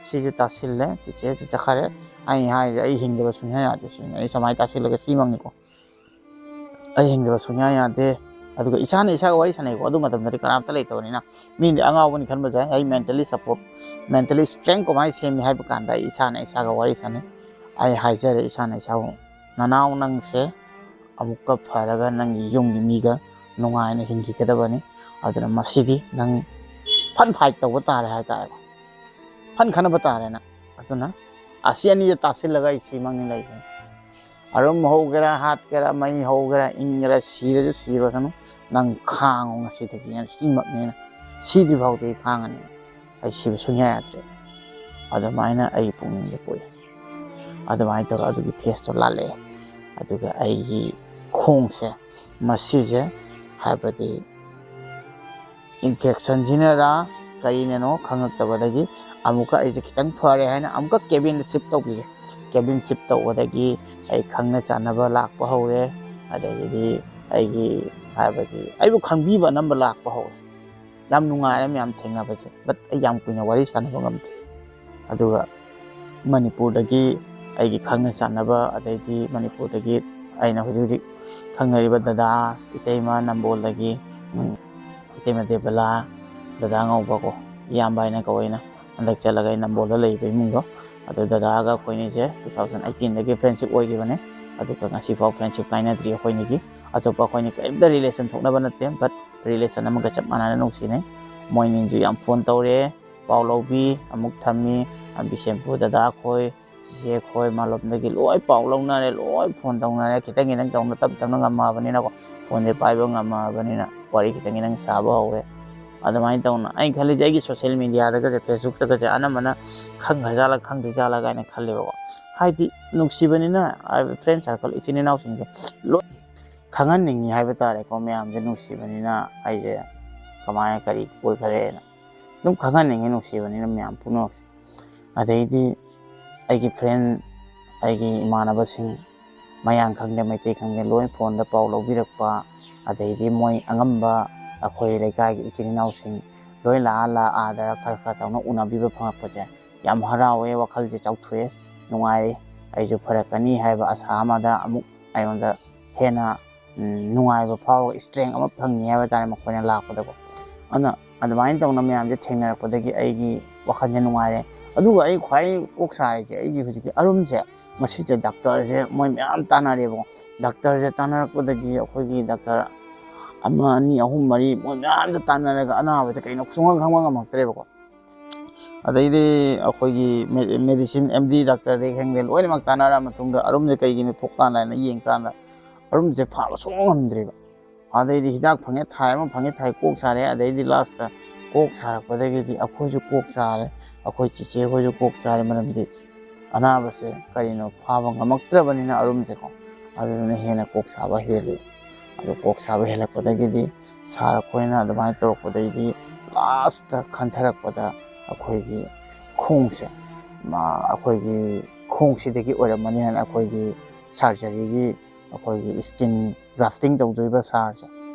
ꯁꯤꯁꯦ ꯇꯥꯁꯤꯜꯂꯦ, ꯆꯤꯆꯦꯁꯦ ꯆꯠꯈꯔꯦ꯫ ꯑꯩ ꯍꯥꯏꯁꯦ, ꯑꯩ ꯍꯤꯡꯗꯕ ꯁꯨꯡꯌꯥ ꯌꯥꯗꯦ ꯁꯤꯅꯤ꯫ ꯑꯩ ꯁꯨꯃꯥꯏꯅ ꯇꯥꯁꯤꯜꯂꯒ ꯁꯤꯃꯛꯅꯤꯀꯣ꯫ ꯑꯩ ꯍꯤꯡꯗꯕ ꯁꯨꯡꯌꯥ ꯌꯥꯗꯦ꯫ ꯑꯗꯨꯒ ꯏꯁꯥꯅ ꯏꯁꯥꯒ ꯋꯥꯔꯤ ꯁꯥꯟꯅꯩꯀꯣ꯫ ꯑꯗꯨ ꯃꯇꯝꯗꯗꯤ ꯀꯅꯥꯝꯇ ꯂꯩꯇꯕꯅꯤꯅ ꯃꯤꯗꯤ ꯑꯉꯥꯎꯕꯅꯤ ꯈꯟꯕꯁꯨ ꯌꯥꯏ꯫ ꯑꯩ mentally support, mentally strength ꯀꯃꯥꯏꯅ ꯁꯦꯝꯃꯤ ꯍꯥꯏꯕ ꯀꯥꯟꯗ ꯑꯩ ꯏꯁꯥꯅ ꯏꯁꯥꯒ ꯋꯥꯔꯤ ꯁꯥꯟꯅꯩ꯫ ꯑꯩ ꯍꯥꯏꯖꯔꯦ ꯏꯁꯥꯅ ꯏꯁꯥꯕꯨ, "ꯅꯅꯥꯎ ꯅꯪꯁꯦ ꯑꯃꯨꯛꯀ ꯐꯔꯒ ꯅꯪꯒꯤ ꯌꯨꯝꯒꯤ ꯃꯤꯒ ꯅꯨꯡꯉꯥꯏꯅ ꯍꯤꯡꯈꯤꯒꯗꯕꯅꯤ꯫ ꯑꯗꯨꯅ ꯃꯁꯤꯗꯤ ꯅꯪ ꯐꯟ ꯐꯥꯏꯠ ꯇꯧꯕ ꯇꯥꯔꯦ" ꯍꯥꯏꯇꯥꯔꯦꯀꯣ꯫ ꯐꯟ ꯈꯟꯅꯕ ꯇꯥꯔꯦꯅ꯫ ꯑꯗꯨꯅ ꯑꯁꯤ ꯑꯅꯤꯁꯦ ꯇꯥꯁꯤꯜꯂꯒ ꯑꯩ ꯁꯤꯃꯛꯅꯤ ꯂꯩꯁꯦ꯫ ꯑꯔꯨꯝ ꯍꯧꯒꯦꯔꯥ, ꯍꯥꯠꯀꯦꯔꯥ, ꯃꯩ ꯍꯧꯒꯦꯔꯥ, ꯏꯪꯒꯦꯔꯥ, ꯁꯤꯔꯁꯨ ꯁꯤꯔꯁꯅꯨ, ꯅꯪ ꯈꯥꯡꯉꯨ ꯉꯁꯤꯗꯒꯤ ꯍꯦꯟꯅ ꯁꯤꯃꯛꯅꯦꯅ꯫ ꯁꯤꯗ꯭ꯔꯤ ꯐꯥꯎꯗꯤ ꯑꯩ ꯈꯥꯡꯉꯅꯤ꯫ ꯑꯩ ꯁꯤꯕ ꯁꯨꯡꯌꯥ ꯌꯥꯗ꯭ꯔꯦ꯫ ꯑꯗꯨꯃꯥꯏꯅ ꯑꯩꯒꯤ ꯄꯨꯛꯅꯤꯡꯗ ꯄꯣꯛꯏ꯫ ꯑꯗꯨꯃꯥꯏꯅ ꯇꯧꯔꯒ ꯑꯗꯨꯒꯤ ꯐꯦꯁꯇꯣ ꯂꯥꯜꯂꯛꯑꯦ꯫ ꯑꯗꯨꯒ ꯑꯩꯒꯤ ꯈꯣꯡꯁꯦ ꯃꯁꯤꯁꯦ, ꯍꯥꯏꯕꯗꯤ ꯏꯟꯐꯦꯛꯁꯟꯁꯤꯅꯔꯥ ꯀꯔꯤꯅꯅꯣ ꯈꯪꯉꯛꯇꯕꯗꯒꯤ ꯑꯃꯨꯛꯀ ꯑꯩꯁꯦ ꯈꯤꯇꯪ ꯐꯔꯦ ꯍꯥꯏꯅ ꯑꯃꯨꯛꯀ ꯀꯦꯕꯤꯟꯗ ꯁꯤꯞ ꯇꯧꯕꯤꯔꯦ꯫ ꯀꯦꯕꯤꯟ ꯁꯤꯞ ꯇꯧꯕꯗꯒꯤ ꯑꯩ ꯈꯪꯅ ꯆꯥꯟꯅꯕ ꯂꯥꯛꯄ ꯍꯧꯔꯦ꯫ ꯑꯗꯒꯤꯗꯤ ꯑꯩꯒꯤ, ꯍꯥꯏꯕꯗꯤ ꯑꯩꯕꯨ ꯈꯪꯕꯤꯕ ꯑꯅꯝꯕ ꯂꯥꯛꯄ ꯍꯧꯔꯦ꯫ ꯌꯥꯝ ꯅꯨꯡꯉꯥꯏꯔꯦ ꯃꯌꯥꯝ ꯊꯦꯡꯅꯕꯁꯦ꯫ But ꯑꯩ ꯌꯥꯝ ꯀꯨꯏꯅ ꯋꯥꯔꯤ ꯁꯥꯟꯅꯕ ꯉꯝꯗꯦ꯫ ꯑꯗꯨꯒ ꯃꯅꯤꯄꯨꯔꯗꯒꯤ ꯑꯩꯒꯤ ꯈꯪꯅ ꯆꯥꯟꯅꯕ, ꯑꯗꯩꯗꯤ ꯃꯅꯤꯄꯨꯔꯗꯒꯤ ꯑꯩꯅ ꯍꯧꯖꯤꯛ ꯍꯧꯖꯤꯛ ꯈꯪꯅꯔꯤꯕ ꯗꯗꯥ, ꯏꯇꯩꯃ ꯅꯝꯕꯣꯜꯗꯒꯤ, ꯎꯝ, ꯏꯇꯩꯃ ꯗꯦꯕꯂꯥ, ꯗꯗꯥ ꯉꯧꯕꯀꯣ, ꯏꯌꯥꯝꯕ ꯍꯥꯏꯅ ꯀꯧꯋꯦ ꯑꯩꯅ꯫ ꯍꯟꯗꯛ ꯆꯠꯂꯒ ꯑꯩ ꯅꯝꯕꯣꯜꯗ ꯂꯩꯔꯤꯕ ꯏꯃꯨꯡꯗꯣ, ꯑꯗꯨ ꯗꯗꯥꯒ ꯑꯩꯈꯣꯏꯅꯤꯁꯦ two thousand eighteen ꯗꯒꯤ friendship ꯑꯣꯏꯈꯤꯕꯅꯦ꯫ ꯑꯗꯨꯒ ꯉꯁꯤꯐꯥꯎ friendship ꯀꯥꯏꯅꯗ꯭ꯔꯤ ꯑꯩꯈꯣꯏꯅꯤꯒꯤ꯫ ꯑꯇꯣꯞꯄ ꯑꯩꯈꯣꯏꯅꯤ ꯀꯔꯤꯝꯇ relation ꯊꯣꯛꯅꯕ ꯅꯠꯇꯦ, but relation ꯑꯃꯒ ꯆꯞ ꯃꯥꯟꯅꯅ ꯅꯨꯡꯁꯤꯅꯩ꯫ ꯃꯣꯏꯅꯤꯁꯨ ꯌꯥꯝ phone ꯇꯧꯔꯦ, ꯄꯥꯎ ꯂꯧꯕꯤ, ꯑꯃꯨꯛ ꯊꯝꯃꯤ꯫ ꯕꯤꯁꯦꯝꯄꯨꯔ ꯗꯗꯥ ꯈꯣꯏ, ꯆꯤꯆꯦ ꯈꯣꯏ, ꯃꯥꯂꯣꯝꯗꯒꯤ ꯂꯣꯏ ꯄꯥꯎ ꯂꯧꯅꯔꯦ, ꯂꯣꯏ phone ꯇꯧꯅꯔꯦ꯫ ꯈꯤꯇꯪ ꯈꯤꯇꯪ ꯇꯧꯅ ꯇꯞ ꯇꯞꯅ ꯉꯝꯃꯛꯑꯕꯅꯤꯅꯀꯣ, phoneꯁꯦ ꯄꯥꯏꯕ ꯉꯝꯃꯛꯑꯕꯅꯤꯅ ꯋꯥꯔꯤ ꯈꯤꯇꯪ ꯈꯤꯇꯪ ꯁꯥꯕ ꯍꯧꯔꯦ꯫ ꯑꯗꯨꯃꯥꯏꯅ ꯇꯧꯅ ꯑꯩꯅ ꯈꯜꯂꯤꯁꯦ, ꯑꯩꯒꯤ social mediaꯗꯒꯁꯦ, Facebookꯇꯒꯁꯦ ꯑꯅꯝꯕꯅ ꯈꯪꯈ꯭ꯔꯖꯥꯠꯂꯥ ꯈꯪꯗ꯭ꯔꯤꯖꯥꯠꯂꯥ ꯀꯥꯏꯅ ꯈꯜꯂꯦꯕꯀꯣ꯫ ꯍꯥꯏꯗꯤ ꯅꯨꯡꯁꯤꯕꯅꯤꯅ, ꯍꯥꯏꯕꯗꯤ friend circle, ꯏꯆꯤꯟ ꯏꯅꯥꯎꯁꯤꯡꯁꯦ ꯂꯣꯏ ꯈꯪꯍꯟꯅꯤꯡꯉꯤ ꯍꯥꯏꯕ ꯇꯥꯔꯦꯀꯣ꯫ ꯃꯌꯥꯝꯁꯦ ꯅꯨꯡꯁꯤꯕꯅꯤꯅ ꯑꯩꯁꯦ ꯀꯃꯥꯏꯅ ꯀꯔꯤ ꯑꯣꯏꯈꯔꯦꯅ꯫ ꯑꯗꯨꯝ ꯈꯪꯍꯟꯅꯤꯡꯉꯤ, ꯅꯨꯡꯁꯤꯕꯅꯤꯅ ꯃꯌꯥꯝ ꯄꯨꯝꯅꯃꯛꯁꯦ꯫ ꯑꯗꯩꯗꯤ ꯑꯩꯒꯤ ꯐ꯭ꯔꯦꯟ, ꯑꯩꯒꯤ ꯏꯃꯥꯟꯅꯕꯁꯤꯡ, ꯃꯌꯥꯡ ꯈꯪꯗꯦ ꯃꯩꯇꯩ ꯈꯪꯗꯦ, ꯂꯣꯏ ꯐꯣꯟꯗ ꯄꯥꯎ ꯂꯧꯕꯤꯔꯛꯄ, ꯑꯗꯩꯗꯤ ꯃꯣꯏ ꯑꯉꯝꯕ ꯑꯩꯈꯣꯏ ꯂꯩꯀꯥꯏꯒꯤ ꯏꯆꯤꯜ ꯏꯅꯥꯎꯁꯤꯡ ꯂꯣꯏ ꯂꯥꯛꯑ ꯂꯥꯛꯑ ꯑꯥꯗ ꯈꯔ ꯈꯔ ꯇꯧꯅ ꯎꯅꯕꯤꯕ ꯐꯪꯉꯛꯄꯁꯦ ꯌꯥꯝ ꯍꯔꯥꯎꯋꯦ, ꯋꯥꯈꯜꯁꯦ ꯆꯥꯎꯊꯣꯛꯑꯦ, ꯅꯨꯡꯉꯥꯏꯔꯦ꯫ ꯑꯩꯁꯨ ꯐꯔꯛꯀꯅꯤ ꯍꯥꯏꯕ ꯑꯁꯥ ꯑꯃꯗ ꯑꯃꯨꯛ ꯑꯩꯉꯣꯟꯗ ꯍꯦꯟꯅ ꯎꯝ, ꯅꯨꯡꯉꯥꯏꯕ ꯐꯥꯎꯔꯒ strength ꯑꯃ ꯐꯪꯉꯤ ꯍꯥꯏꯕ ꯇꯥꯔꯦ ꯃꯈꯣꯏꯅ ꯂꯥꯛꯄꯗꯀꯣ꯫ ꯑꯗꯨꯅ ꯑꯗꯨꯃꯥꯏꯅ ꯇꯧꯅ ꯃꯌꯥꯝꯁꯦ ꯊꯦꯡꯅꯔꯛꯄꯗꯒꯤ ꯑꯩꯒꯤ ꯋꯥꯈꯜꯁꯦ ꯅꯨꯡꯉꯥꯏꯔꯦ꯫ ꯑꯗꯨꯒ ꯑꯩ ꯈ꯭ꯋꯥꯏ ꯀꯣꯛ ꯁꯥꯔꯤꯁꯦ ꯑꯩꯒꯤ ꯍꯧꯖꯤꯛꯀꯤ ꯑꯔꯨꯝꯁꯦ, ꯃꯁꯤꯁꯦ ꯗꯥꯛꯇꯔꯁꯦ ꯃꯣꯏ ꯃꯌꯥꯝ ꯇꯥꯟꯅꯔꯦꯕꯀꯣ꯫ ꯗꯥꯛꯇꯔꯁꯦ ꯇꯥꯟꯅꯔꯛꯄꯗꯒꯤ ꯑꯩꯈꯣꯏꯒꯤ ꯗꯥꯛꯇꯔ ꯑꯃ, ꯑꯅꯤ, ꯑꯍꯨꯝ, ꯃꯔꯤ ꯃꯣꯏ ꯃꯌꯥꯝꯗ ꯇꯥꯟꯅꯔꯒ ꯑꯅꯥꯕꯁꯦ ꯀꯩꯅꯣ ꯁꯨꯡꯈꯪ ꯈꯪꯕ ꯉꯝꯃꯛꯇ꯭ꯔꯦꯕꯀꯣ꯫ ꯑꯗꯩꯗꯤ ꯑꯩꯈꯣꯏꯒꯤ ꯃꯦ-, medicine M D ꯗꯥꯛꯇꯔꯗꯤ ꯈꯪꯗꯦ, ꯂꯣꯏꯅꯃꯛ ꯇꯥꯟꯅꯔ ꯃꯇꯨꯡꯗ ꯑꯔꯨꯝꯁꯦ ꯀꯩꯒꯤꯅꯣ ꯊꯣꯛꯀꯥꯟꯗ ꯍꯥꯏꯅ ꯌꯦꯡꯀꯥꯟꯗ ꯑꯔꯨꯝꯁꯦ ꯐꯕ ꯁꯨꯡꯉꯝ ꯉꯝꯗ꯭ꯔꯦꯕ꯫ ꯑꯗꯩꯗꯤ ꯍꯤꯗꯥꯛ ꯐꯪꯉꯦ ꯊꯥꯏ ꯑꯃ ꯐꯪꯉꯦ ꯊꯥꯏ ꯀꯣꯛ ꯁꯥꯔꯦ꯫ ꯑꯗꯩꯗꯤ last ꯀꯣꯛ ꯁꯥꯔꯛꯄꯗꯒꯤꯗꯤ ꯑꯩꯈꯣꯏꯁꯨ ꯀꯣꯛ ꯁꯥꯔꯦ, ꯑꯩꯈꯣꯏ ꯆꯤꯆꯦ ꯍꯣꯏꯁꯨ ꯀꯣꯛ ꯁꯥꯔꯦ꯫ ꯃꯔꯝꯗꯤ ꯑꯅꯥꯕꯁꯦ ꯀꯔꯤꯅꯣ ꯐꯥꯕ ꯉꯝꯃꯛꯇ꯭ꯔꯕꯅꯤꯅ ꯑꯔꯨꯝꯁꯦꯀꯣ, ꯑꯗꯨꯗꯨꯅ ꯍꯦꯟꯅ ꯀꯣꯛ ꯁꯥꯕ ꯍꯦꯜꯂꯤ꯫ ꯑꯗꯨ ꯀꯣꯛ ꯁꯥꯕ ꯍꯦꯜꯂꯛꯄꯗꯒꯤꯗꯤ ꯁꯥꯔ ꯑꯩꯈꯣꯏꯅ ꯑꯗꯨꯃꯥꯏꯅ ꯇꯧꯔꯛꯄꯗꯒꯤꯗꯤ last ꯈꯟꯊꯔꯛꯄꯗ ꯑꯩꯈꯣꯏꯒꯤ ꯈꯣꯡꯁꯦ, ꯃꯥ-, ꯑꯩꯈꯣꯏꯒꯤ ꯈꯣꯡꯁꯤꯗꯒꯤ ꯑꯣꯏꯔꯝꯃꯅꯤ ꯍꯥꯏꯅ ꯑꯩꯈꯣꯏꯒꯤ surgeryꯒꯤ ꯑꯩꯈꯣꯏꯒꯤ skin grafting ꯇꯧꯗꯣꯔꯤꯕ ꯁꯥꯔꯁꯦ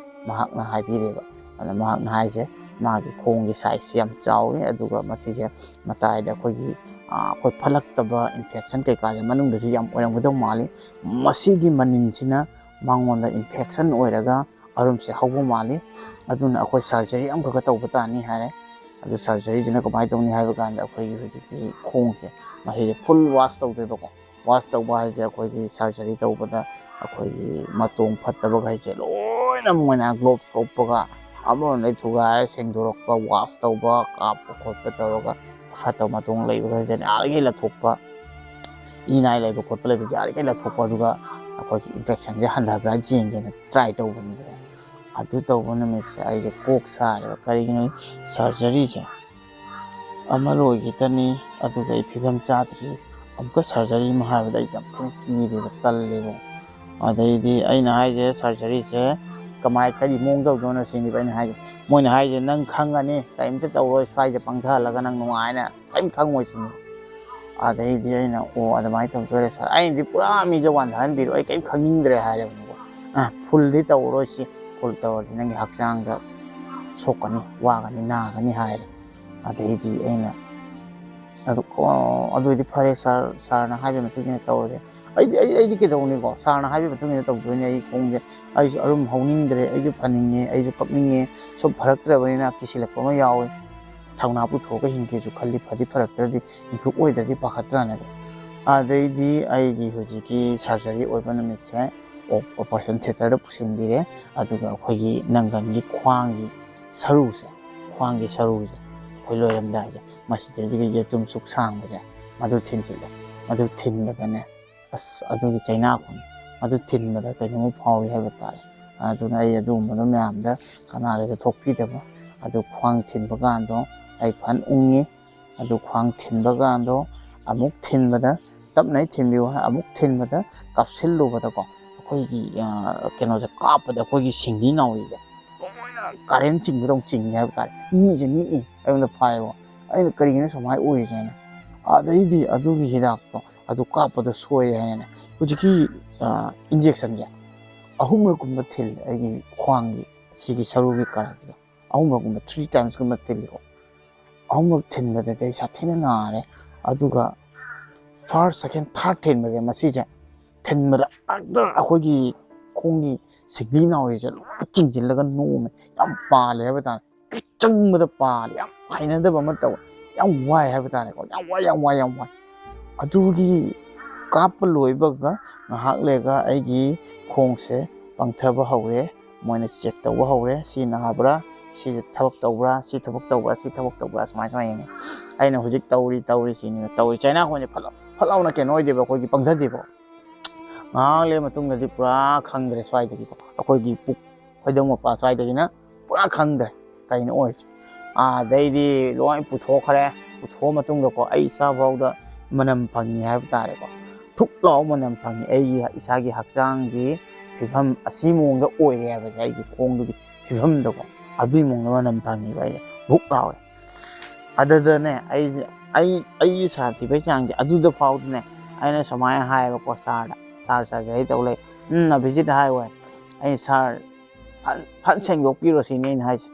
ꯃꯍꯥꯛꯅ ꯍꯥꯏꯕꯤꯔꯦꯕ꯫ ꯑꯗ ꯃꯍꯥꯛꯅ ꯍꯥꯏꯁꯦ ꯃꯥꯒꯤ ꯈꯣꯡꯒꯤ sizeꯁꯦ ꯌꯥꯝ ꯆꯥꯎꯋꯤ, ꯑꯗꯨꯒ ꯃꯁꯤꯁꯦ ꯃꯇꯥꯏꯗ ꯑꯩꯈꯣꯏꯒꯤ, ꯑ, ꯑꯩꯈꯣꯏ ꯐꯠꯂꯛꯇꯕ infection ꯀꯩꯀꯥꯁꯦ ꯃꯅꯨꯡꯗꯁꯨ ꯌꯥꯝ ꯑꯣꯏꯔꯝꯒꯗꯧ ꯃꯥꯜꯂꯤ꯫ ꯃꯁꯤꯒꯤ ꯃꯅꯤꯟꯁꯤꯅ ꯃꯉꯣꯟꯗ infection ꯑꯣꯏꯔꯒ ꯑꯔꯨꯝꯁꯦ ꯍꯧꯕ ꯃꯥꯜꯂꯤ꯫ ꯑꯗꯨꯅ ꯑꯩꯈꯣꯏ surgery ꯑꯃꯈꯛꯀ ꯇꯧꯕ ꯇꯥꯅꯤ ꯍꯥꯏꯔꯦ꯫ ꯑꯗꯨ surgeryꯁꯤꯅ ꯀꯃꯥꯏꯅ ꯇꯧꯅꯤ ꯍꯥꯏꯕ ꯀꯥꯟꯗ ꯑꯩꯈꯣꯏꯒꯤ ꯍꯧꯖꯤꯛꯀꯤ ꯈꯣꯡꯁꯦ ꯃꯁꯤꯁꯦ full wash ꯇꯧꯗꯣꯏꯕꯀꯣ꯫ Wash ꯇꯧꯕ ꯍꯥꯏꯁꯦ ꯑꯩꯈꯣꯏꯒꯤ surgery ꯇꯧꯕꯗ ꯑꯩꯈꯣꯏꯒꯤ ꯃꯇꯣꯡ ꯐꯠꯇꯕꯈꯩꯁꯦ ꯂꯣꯏꯅ ꯃꯣꯏꯅ gloves ꯎꯞꯄꯒ ꯑꯃꯔꯣꯝꯗꯩ ꯊꯨꯒꯥꯏꯔ ꯁꯦꯡꯗꯣꯔꯛꯄ, wash ꯇꯧꯕ, ꯀꯥꯞꯄ ꯈꯣꯠꯄ ꯇꯧꯔꯒ ꯐꯠꯇꯕ ꯃꯇꯣꯡ ꯂꯩꯕꯈꯩꯁꯦ ꯌꯥꯔꯤꯈꯩ ꯂꯧꯊꯣꯛꯄ, ꯏ ꯅꯥꯏ ꯂꯩꯕ ꯈꯣꯠꯄ ꯂꯩꯕꯁꯦ ꯌꯥꯔꯤꯈꯩ ꯂꯧꯊꯣꯛꯄ, ꯑꯗꯨꯒ ꯑꯩꯈꯣꯏꯒꯤ infectionꯁꯦ ꯍꯟꯊꯕ꯭ꯔꯥ ꯌꯦꯡꯒꯦꯅ try ꯇꯧꯕꯅꯦꯕꯀꯣ꯫ ꯑꯗꯨ ꯇꯧꯕ ꯅꯨꯃꯤꯠꯁꯦ ꯑꯩꯁꯦ ꯀꯣꯛ ꯁꯥꯔꯦꯕ꯫ ꯀꯔꯤꯒꯤꯅꯣ, surgeryꯁꯦ ꯑꯃ ꯂꯣꯏꯈꯤꯗꯅꯤ, ꯑꯗꯨꯒ ꯑꯩ ꯐꯤꯕꯝ ꯆꯥꯗ꯭ꯔꯤ, ꯑꯃꯨꯛꯀ surgery ꯑꯃ ꯍꯥꯏꯕꯗ ꯑꯩꯁꯦ ꯌꯥꯝ ꯊꯤꯅ ꯀꯤꯔꯦꯕ, ꯇꯜꯂꯦꯕ꯫ ꯑꯗꯩꯗꯤ ꯑꯩꯅ ꯍꯥꯏꯁꯦ surgeryꯁꯦ ꯀꯃꯥꯏ ꯀꯔꯤ ꯃꯑꯣꯡ ꯇꯧꯗꯣꯏꯅꯣ ꯁꯤꯅꯦꯕ ꯑꯩꯅ ꯍꯥꯏꯁꯦ꯫ ꯃꯣꯏꯅ ꯍꯥꯏꯁꯦ, "ꯅꯪ ꯈꯪꯉꯅꯤ, ꯀꯔꯤꯝꯇ ꯇꯧꯔꯣꯏ, ꯁ꯭ꯋꯥꯏꯗ ꯄꯪꯊꯍꯜꯂꯒ ꯅꯪ ꯅꯨꯡꯉꯥꯏꯅ ꯀꯔꯤꯝ ꯈꯪꯉꯣꯏ" ꯁꯤꯅꯤ꯫ ꯑꯗꯩꯗꯤ ꯑꯩꯅ, "ꯑꯣ, ꯑꯗꯨꯃꯥꯏꯅ ꯇꯧꯗꯣꯏꯔꯦ ꯁꯥꯔ, ꯑꯩꯅꯗꯤ ꯄꯨꯔꯥ ꯃꯤꯁꯦ ꯋꯥꯟꯊꯍꯟꯕꯤꯔꯣ, ꯑꯩ ꯀꯔꯤꯝ ꯈꯪꯅꯤꯡꯗ꯭ꯔꯦ" ꯍꯥꯏꯔꯦꯕꯀꯣ꯫ "ꯑ, ꯐꯨꯜꯗꯤ ꯇꯧꯔꯔꯣꯏ, ꯁꯤ ꯐꯨꯜ ꯇꯧꯔꯗꯤ ꯅꯪꯒꯤ ꯍꯛꯆꯥꯡꯗ ꯁꯣꯛꯀꯅꯤ, ꯋꯥꯒꯅꯤ, ꯅꯥꯒꯅꯤ" ꯍꯥꯏꯔꯦ꯫ ꯑꯗꯩꯗꯤ ꯑꯩꯅ, "ꯑꯗꯨ, ꯑꯣ, ꯑꯗꯨ ꯑꯣꯏꯗꯤ ꯐꯔꯦ ꯁꯥꯔ, ꯁꯥꯔꯅ ꯍꯥꯏꯕ ꯃꯇꯨꯡ ꯏꯟꯅ ꯇꯧꯔꯒꯦ꯫ ꯑꯩꯗꯤ, ꯑꯩ, ꯑꯩꯗꯤ ꯀꯩꯗꯧꯅꯤꯀꯣ, ꯁꯥꯔꯅ ꯍꯥꯏꯕ ꯃꯇꯨꯡ ꯏꯟꯅ ꯇꯧꯗꯣꯏꯅꯦ꯫ ꯑꯩ ꯈꯣꯡꯁꯦ, ꯑꯩꯁꯨ ꯑꯔꯨꯝ ꯍꯧꯅꯤꯡꯗ꯭ꯔꯦ, ꯑꯩꯁꯨ ꯐꯅꯤꯡꯉꯦ, ꯑꯩꯁꯨ ꯀꯞꯅꯤꯡꯉꯦ, ꯁꯨꯝ ꯐꯔꯛꯇ꯭ꯔꯕꯅꯤꯅ ꯀꯤꯁꯤꯜꯂꯛꯄ ꯑꯃ ꯌꯥꯎꯋꯦ꯫ ꯊꯧꯅꯥ ꯄꯨꯊꯣꯛꯑꯒ ꯍꯤꯡꯒꯦꯁꯨ ꯈꯜꯂꯤ, ꯐꯗꯤ ꯐꯔꯛꯇ꯭ꯔꯗꯤ, ꯏꯝꯄ꯭ꯔꯨꯞ ꯑꯣꯏꯗ꯭ꯔꯗꯤ ꯄꯥꯈꯠꯇ꯭ꯔꯥꯅꯦꯕ"꯫ ꯑꯗꯩꯗꯤ ꯑꯩꯒꯤ ꯍꯧꯖꯤꯛꯀꯤ ꯁꯔꯖꯔꯤ ꯑꯣꯏꯕ ꯅꯨꯃꯤꯠꯁꯦ ꯑꯣ-, ꯑꯣꯄꯔꯦꯁꯟ ꯊꯤꯌꯦꯇꯔꯗ ꯄꯨꯁꯤꯟꯕꯤꯔꯦ꯫ ꯑꯗꯨꯒ ꯑꯩꯈꯣꯏꯒꯤ ꯅꯪꯒꯟꯒꯤ ꯈ꯭ꯋꯥꯡꯒꯤ ꯁꯔꯨꯁꯦ, ꯈ꯭ꯋꯥꯡꯒꯤ ꯁꯔꯨꯁꯦ, ꯑꯩꯈꯣꯏ ꯂꯣꯏꯔꯝꯗꯥꯏꯁꯦ, ꯃꯁꯤꯗꯩꯁꯤꯒ ꯌꯦꯇꯨꯝ ꯁꯨꯛ ꯁꯥꯡꯕꯁꯦ, ꯃꯗꯨ ꯊꯤꯟꯖꯤꯜꯂꯦ꯫ ꯃꯗꯨ ꯊꯤꯟꯕꯗꯅꯦ, ꯑꯁ, ꯑꯗꯨꯒꯤ ꯆꯩꯅꯥ ꯈꯣꯡ, ꯃꯗꯨ ꯊꯤꯟꯕꯗ ꯀꯩꯅꯣꯝꯃ ꯐꯥꯎꯏ ꯍꯥꯏꯕ ꯇꯥꯔꯦ꯫ ꯑꯗꯨꯅ ꯑꯩ ꯑꯗꯨꯒꯨꯝꯕꯗꯣ ꯃꯌꯥꯝꯗ ꯀꯅꯥꯗꯁꯨ ꯊꯣꯛꯄꯤꯗꯕ꯫ ꯑꯗꯨ ꯈ꯭ꯋꯥꯡ ꯊꯤꯟꯕ ꯀꯥꯟꯗꯣ ꯑꯩ ꯐꯟ ꯎꯪꯉꯤ꯫ ꯑꯗꯨ ꯈ꯭ꯋꯥꯡ ꯊꯤꯟꯕ ꯀꯥꯟꯗꯣ ꯑꯃꯨꯛ ꯊꯤꯟꯕꯗ, ꯇꯞꯅ ꯍꯦꯛ ꯊꯤꯟꯕꯤꯌꯨ ꯍꯥꯏ, ꯑꯃꯨꯛ ꯊꯤꯟꯕꯗ ꯀꯥꯞꯁꯤꯜꯂꯨꯕꯗꯀꯣ, ꯑꯩꯈꯣꯏꯒꯤ, ꯑ, ꯀꯩꯅꯣꯁꯦ ꯀꯥꯞꯄꯗ ꯑꯩꯈꯣꯏꯒꯤ ꯁꯤꯡꯂꯤ ꯅꯥꯎꯔꯤꯁꯦ ꯂꯣꯏꯅ ꯀꯔꯦꯟ ꯆꯤꯡꯕꯗꯧ ꯆꯤꯡꯉꯦ ꯍꯥꯏꯕ ꯇꯥꯔꯦ꯫ ꯃꯤꯁꯦ ꯅꯤꯛꯏ, ꯑꯩꯉꯣꯟꯗ ꯐꯥꯏꯌꯦꯕ꯫ ꯑꯩꯅ, "ꯀꯔꯤꯒꯤꯅꯣ ꯁꯨꯃꯥꯏꯅ ꯑꯣꯏꯔꯤꯁꯦ?" ꯍꯥꯏꯅ꯫ ꯑꯗꯩꯗꯤ ꯑꯗꯨꯒꯤ ꯍꯤꯗꯥꯛꯇꯣ ꯑꯗꯨ ꯀꯥꯞꯄꯗꯣ ꯁꯣꯏꯔꯦ ꯍꯥꯏꯅꯅꯦ, ꯍꯧꯖꯤꯛꯀꯤ, ꯑ, ꯏꯟꯖꯦꯛꯁꯟꯁꯦ ꯑꯍꯨꯝꯂꯛꯀꯨꯝꯕ ꯊꯤꯜꯂꯦ ꯑꯩꯒꯤ ꯈ꯭ꯋꯥꯡꯒꯤ ꯁꯤꯒꯤ ꯁꯔꯨꯒꯤ ꯀꯥꯔꯛꯁꯤꯗ꯫ ꯑꯍꯨꯝꯂꯛꯀꯨꯝꯕ, three timesꯀꯨꯝꯕ ꯊꯤꯜꯂꯤꯀꯣ꯫ ꯑꯍꯨꯝꯂꯛ ꯊꯤꯟꯕꯗꯗꯤ ꯑꯩ ꯁꯥꯊꯤꯅ ꯅꯥꯔꯦ꯫ ꯑꯗꯨꯒ first, second, third ꯊꯤꯟꯕꯁꯦ, ꯃꯁꯤꯁꯦ ꯊꯤꯟꯕꯗ ꯍꯦꯛꯇ ꯑꯩꯈꯣꯏꯒꯤ ꯈꯣꯡꯒꯤ ꯁꯤꯡꯂꯤ ꯅꯥꯎꯔꯤꯁꯦ ꯂꯣꯏ ꯆꯤꯡꯁꯤꯜꯂꯒ ꯅꯣꯝꯃꯦ꯫ ꯌꯥꯝ ꯄꯥꯜꯂꯦ ꯍꯥꯏꯕ ꯇꯥꯔꯦ꯫ ꯍꯦꯛ ꯆꯪꯕꯗ ꯄꯥꯜꯂꯦ꯫ ꯌꯥꯝ ꯍꯩꯅꯗꯕ ꯑꯃ ꯇꯧꯋꯦ꯫ ꯌꯥꯝ ꯋꯥꯏ ꯍꯥꯏꯕ ꯇꯥꯔꯦꯀꯣ꯫ ꯌꯥꯝ ꯋꯥꯏ, ꯌꯥꯝ ꯋꯥꯏ, ꯌꯥꯝ ꯋꯥꯏ꯫ ꯑꯗꯨꯒꯤ ꯀꯥꯞꯄ ꯂꯣꯏꯕꯒ ꯉꯥꯏꯍꯥꯛ ꯂꯩꯔꯒ ꯑꯩꯒꯤ ꯈꯣꯡꯁꯦ ꯄꯪꯊꯕ ꯍꯧꯔꯦ꯫ ꯃꯣꯏꯅ ꯆꯦꯛ ꯇꯧꯕ ꯍꯧꯔꯦ꯫ "ꯁꯤ ꯅꯥꯕ꯭ꯔꯥ? ꯁꯤꯁꯦ ꯊꯕꯛ ꯇꯧꯕ꯭ꯔꯥ? ꯁꯤ ꯊꯕꯛ ꯇꯧꯕ꯭ꯔꯥ? ꯁꯤ ꯊꯕꯛ ꯇꯧꯕ꯭ꯔꯥ?" ꯁꯨꯃꯥꯏ ꯁꯨꯃꯥꯏꯅ ꯌꯦꯡꯉꯦ꯫ ꯑꯩꯅ ꯍꯧꯖꯤꯛ ꯇꯧꯔꯤ, ꯇꯧꯔꯤ ꯁꯤꯅꯦꯕ ꯇꯧꯔꯤ꯫ ꯆꯩꯅꯥ ꯈꯣꯡꯁꯦ ꯐꯠ ꯂꯥꯎ-, ꯐꯠ ꯂꯥꯎꯅ ꯀꯩꯅꯣ ꯑꯣꯏꯗꯦꯕ, ꯑꯩꯈꯣꯏꯒꯤ ꯄꯪꯊꯗꯦꯕ꯫ ꯉꯥꯏꯍꯥꯛ ꯂꯩꯔ ꯃꯇꯨꯡꯗꯗꯤ ꯄꯨꯔꯥ ꯈꯪꯗ꯭ꯔꯦ ꯁ꯭ꯋꯥꯏꯗꯒꯤꯀꯣ꯫ ꯑꯩꯈꯣꯏꯒꯤ ꯄꯨꯛ, ꯈꯣꯏꯗꯧ ꯃꯄꯥ ꯁ꯭ꯋꯥꯏꯗꯒꯤꯅ ꯄꯨꯔꯥ ꯈꯪꯗ꯭ꯔꯦ ꯀꯩꯅꯣ ꯑꯣꯏꯔꯤꯁꯦ꯫ ꯑꯗꯩꯗꯤ ꯂꯣꯏ ꯄꯨꯊꯣꯛꯈ꯭ꯔꯦ꯫ ꯄꯨꯊꯣꯛꯑ ꯃꯇꯨꯡꯗꯀꯣ, ꯑꯩ ꯏꯁꯥꯐꯥꯎꯗ ꯃꯅꯝ ꯐꯪꯉꯤ ꯍꯥꯏꯕ ꯇꯥꯔꯦꯀꯣ꯫ ꯊꯨꯛ ꯂꯥꯎꯕ ꯃꯅꯝ ꯐꯪꯉꯤ꯫ ꯑꯩꯒꯤ ꯏꯁꯥꯒꯤ ꯍꯛꯆꯥꯡꯒꯤ ꯐꯤꯕꯝ ꯑꯁꯤ ꯃꯑꯣꯡꯗ ꯑꯣꯏꯔꯦ ꯍꯥꯏꯕꯁꯦ, ꯑꯩꯒꯤ ꯈꯣꯡꯗꯨꯒꯤ ꯐꯤꯕꯝꯗꯀꯣ, ꯑꯗꯨꯒꯤ ꯃꯑꯣꯡꯗ ꯃꯅꯝ ꯐꯪꯉꯤꯕ ꯑꯩꯁꯦ ꯕꯨꯛ ꯂꯥꯎꯋꯦ꯫ ꯑꯗꯨꯗꯅꯦ ꯑꯩꯁꯦ, ꯑꯩ ꯑꯩꯒꯤ ꯁꯥꯔ ꯊꯤꯕꯩ ꯆꯥꯡꯁꯦ ꯑꯗꯨꯗ ꯐꯥꯎꯗꯅꯦ, ꯑꯩꯅ ꯁꯨꯃꯥꯏꯅ ꯍꯥꯏꯌꯦꯕꯀꯣ ꯁꯥꯔꯗ, "ꯁꯥꯔ, ꯁꯔꯖꯔꯤ ꯇꯧ ꯂꯩ, ꯎꯝ, ꯑꯕꯤꯖꯤꯠ ꯍꯥꯏ ꯍꯣꯏ, ꯑꯩ ꯁꯥꯔ ꯐꯠ ꯐꯠ ꯁꯦꯡꯗꯣꯛꯄꯤꯔꯣ ꯁꯤꯅꯤ ꯑꯩꯅ ꯍꯥꯏꯁꯦ,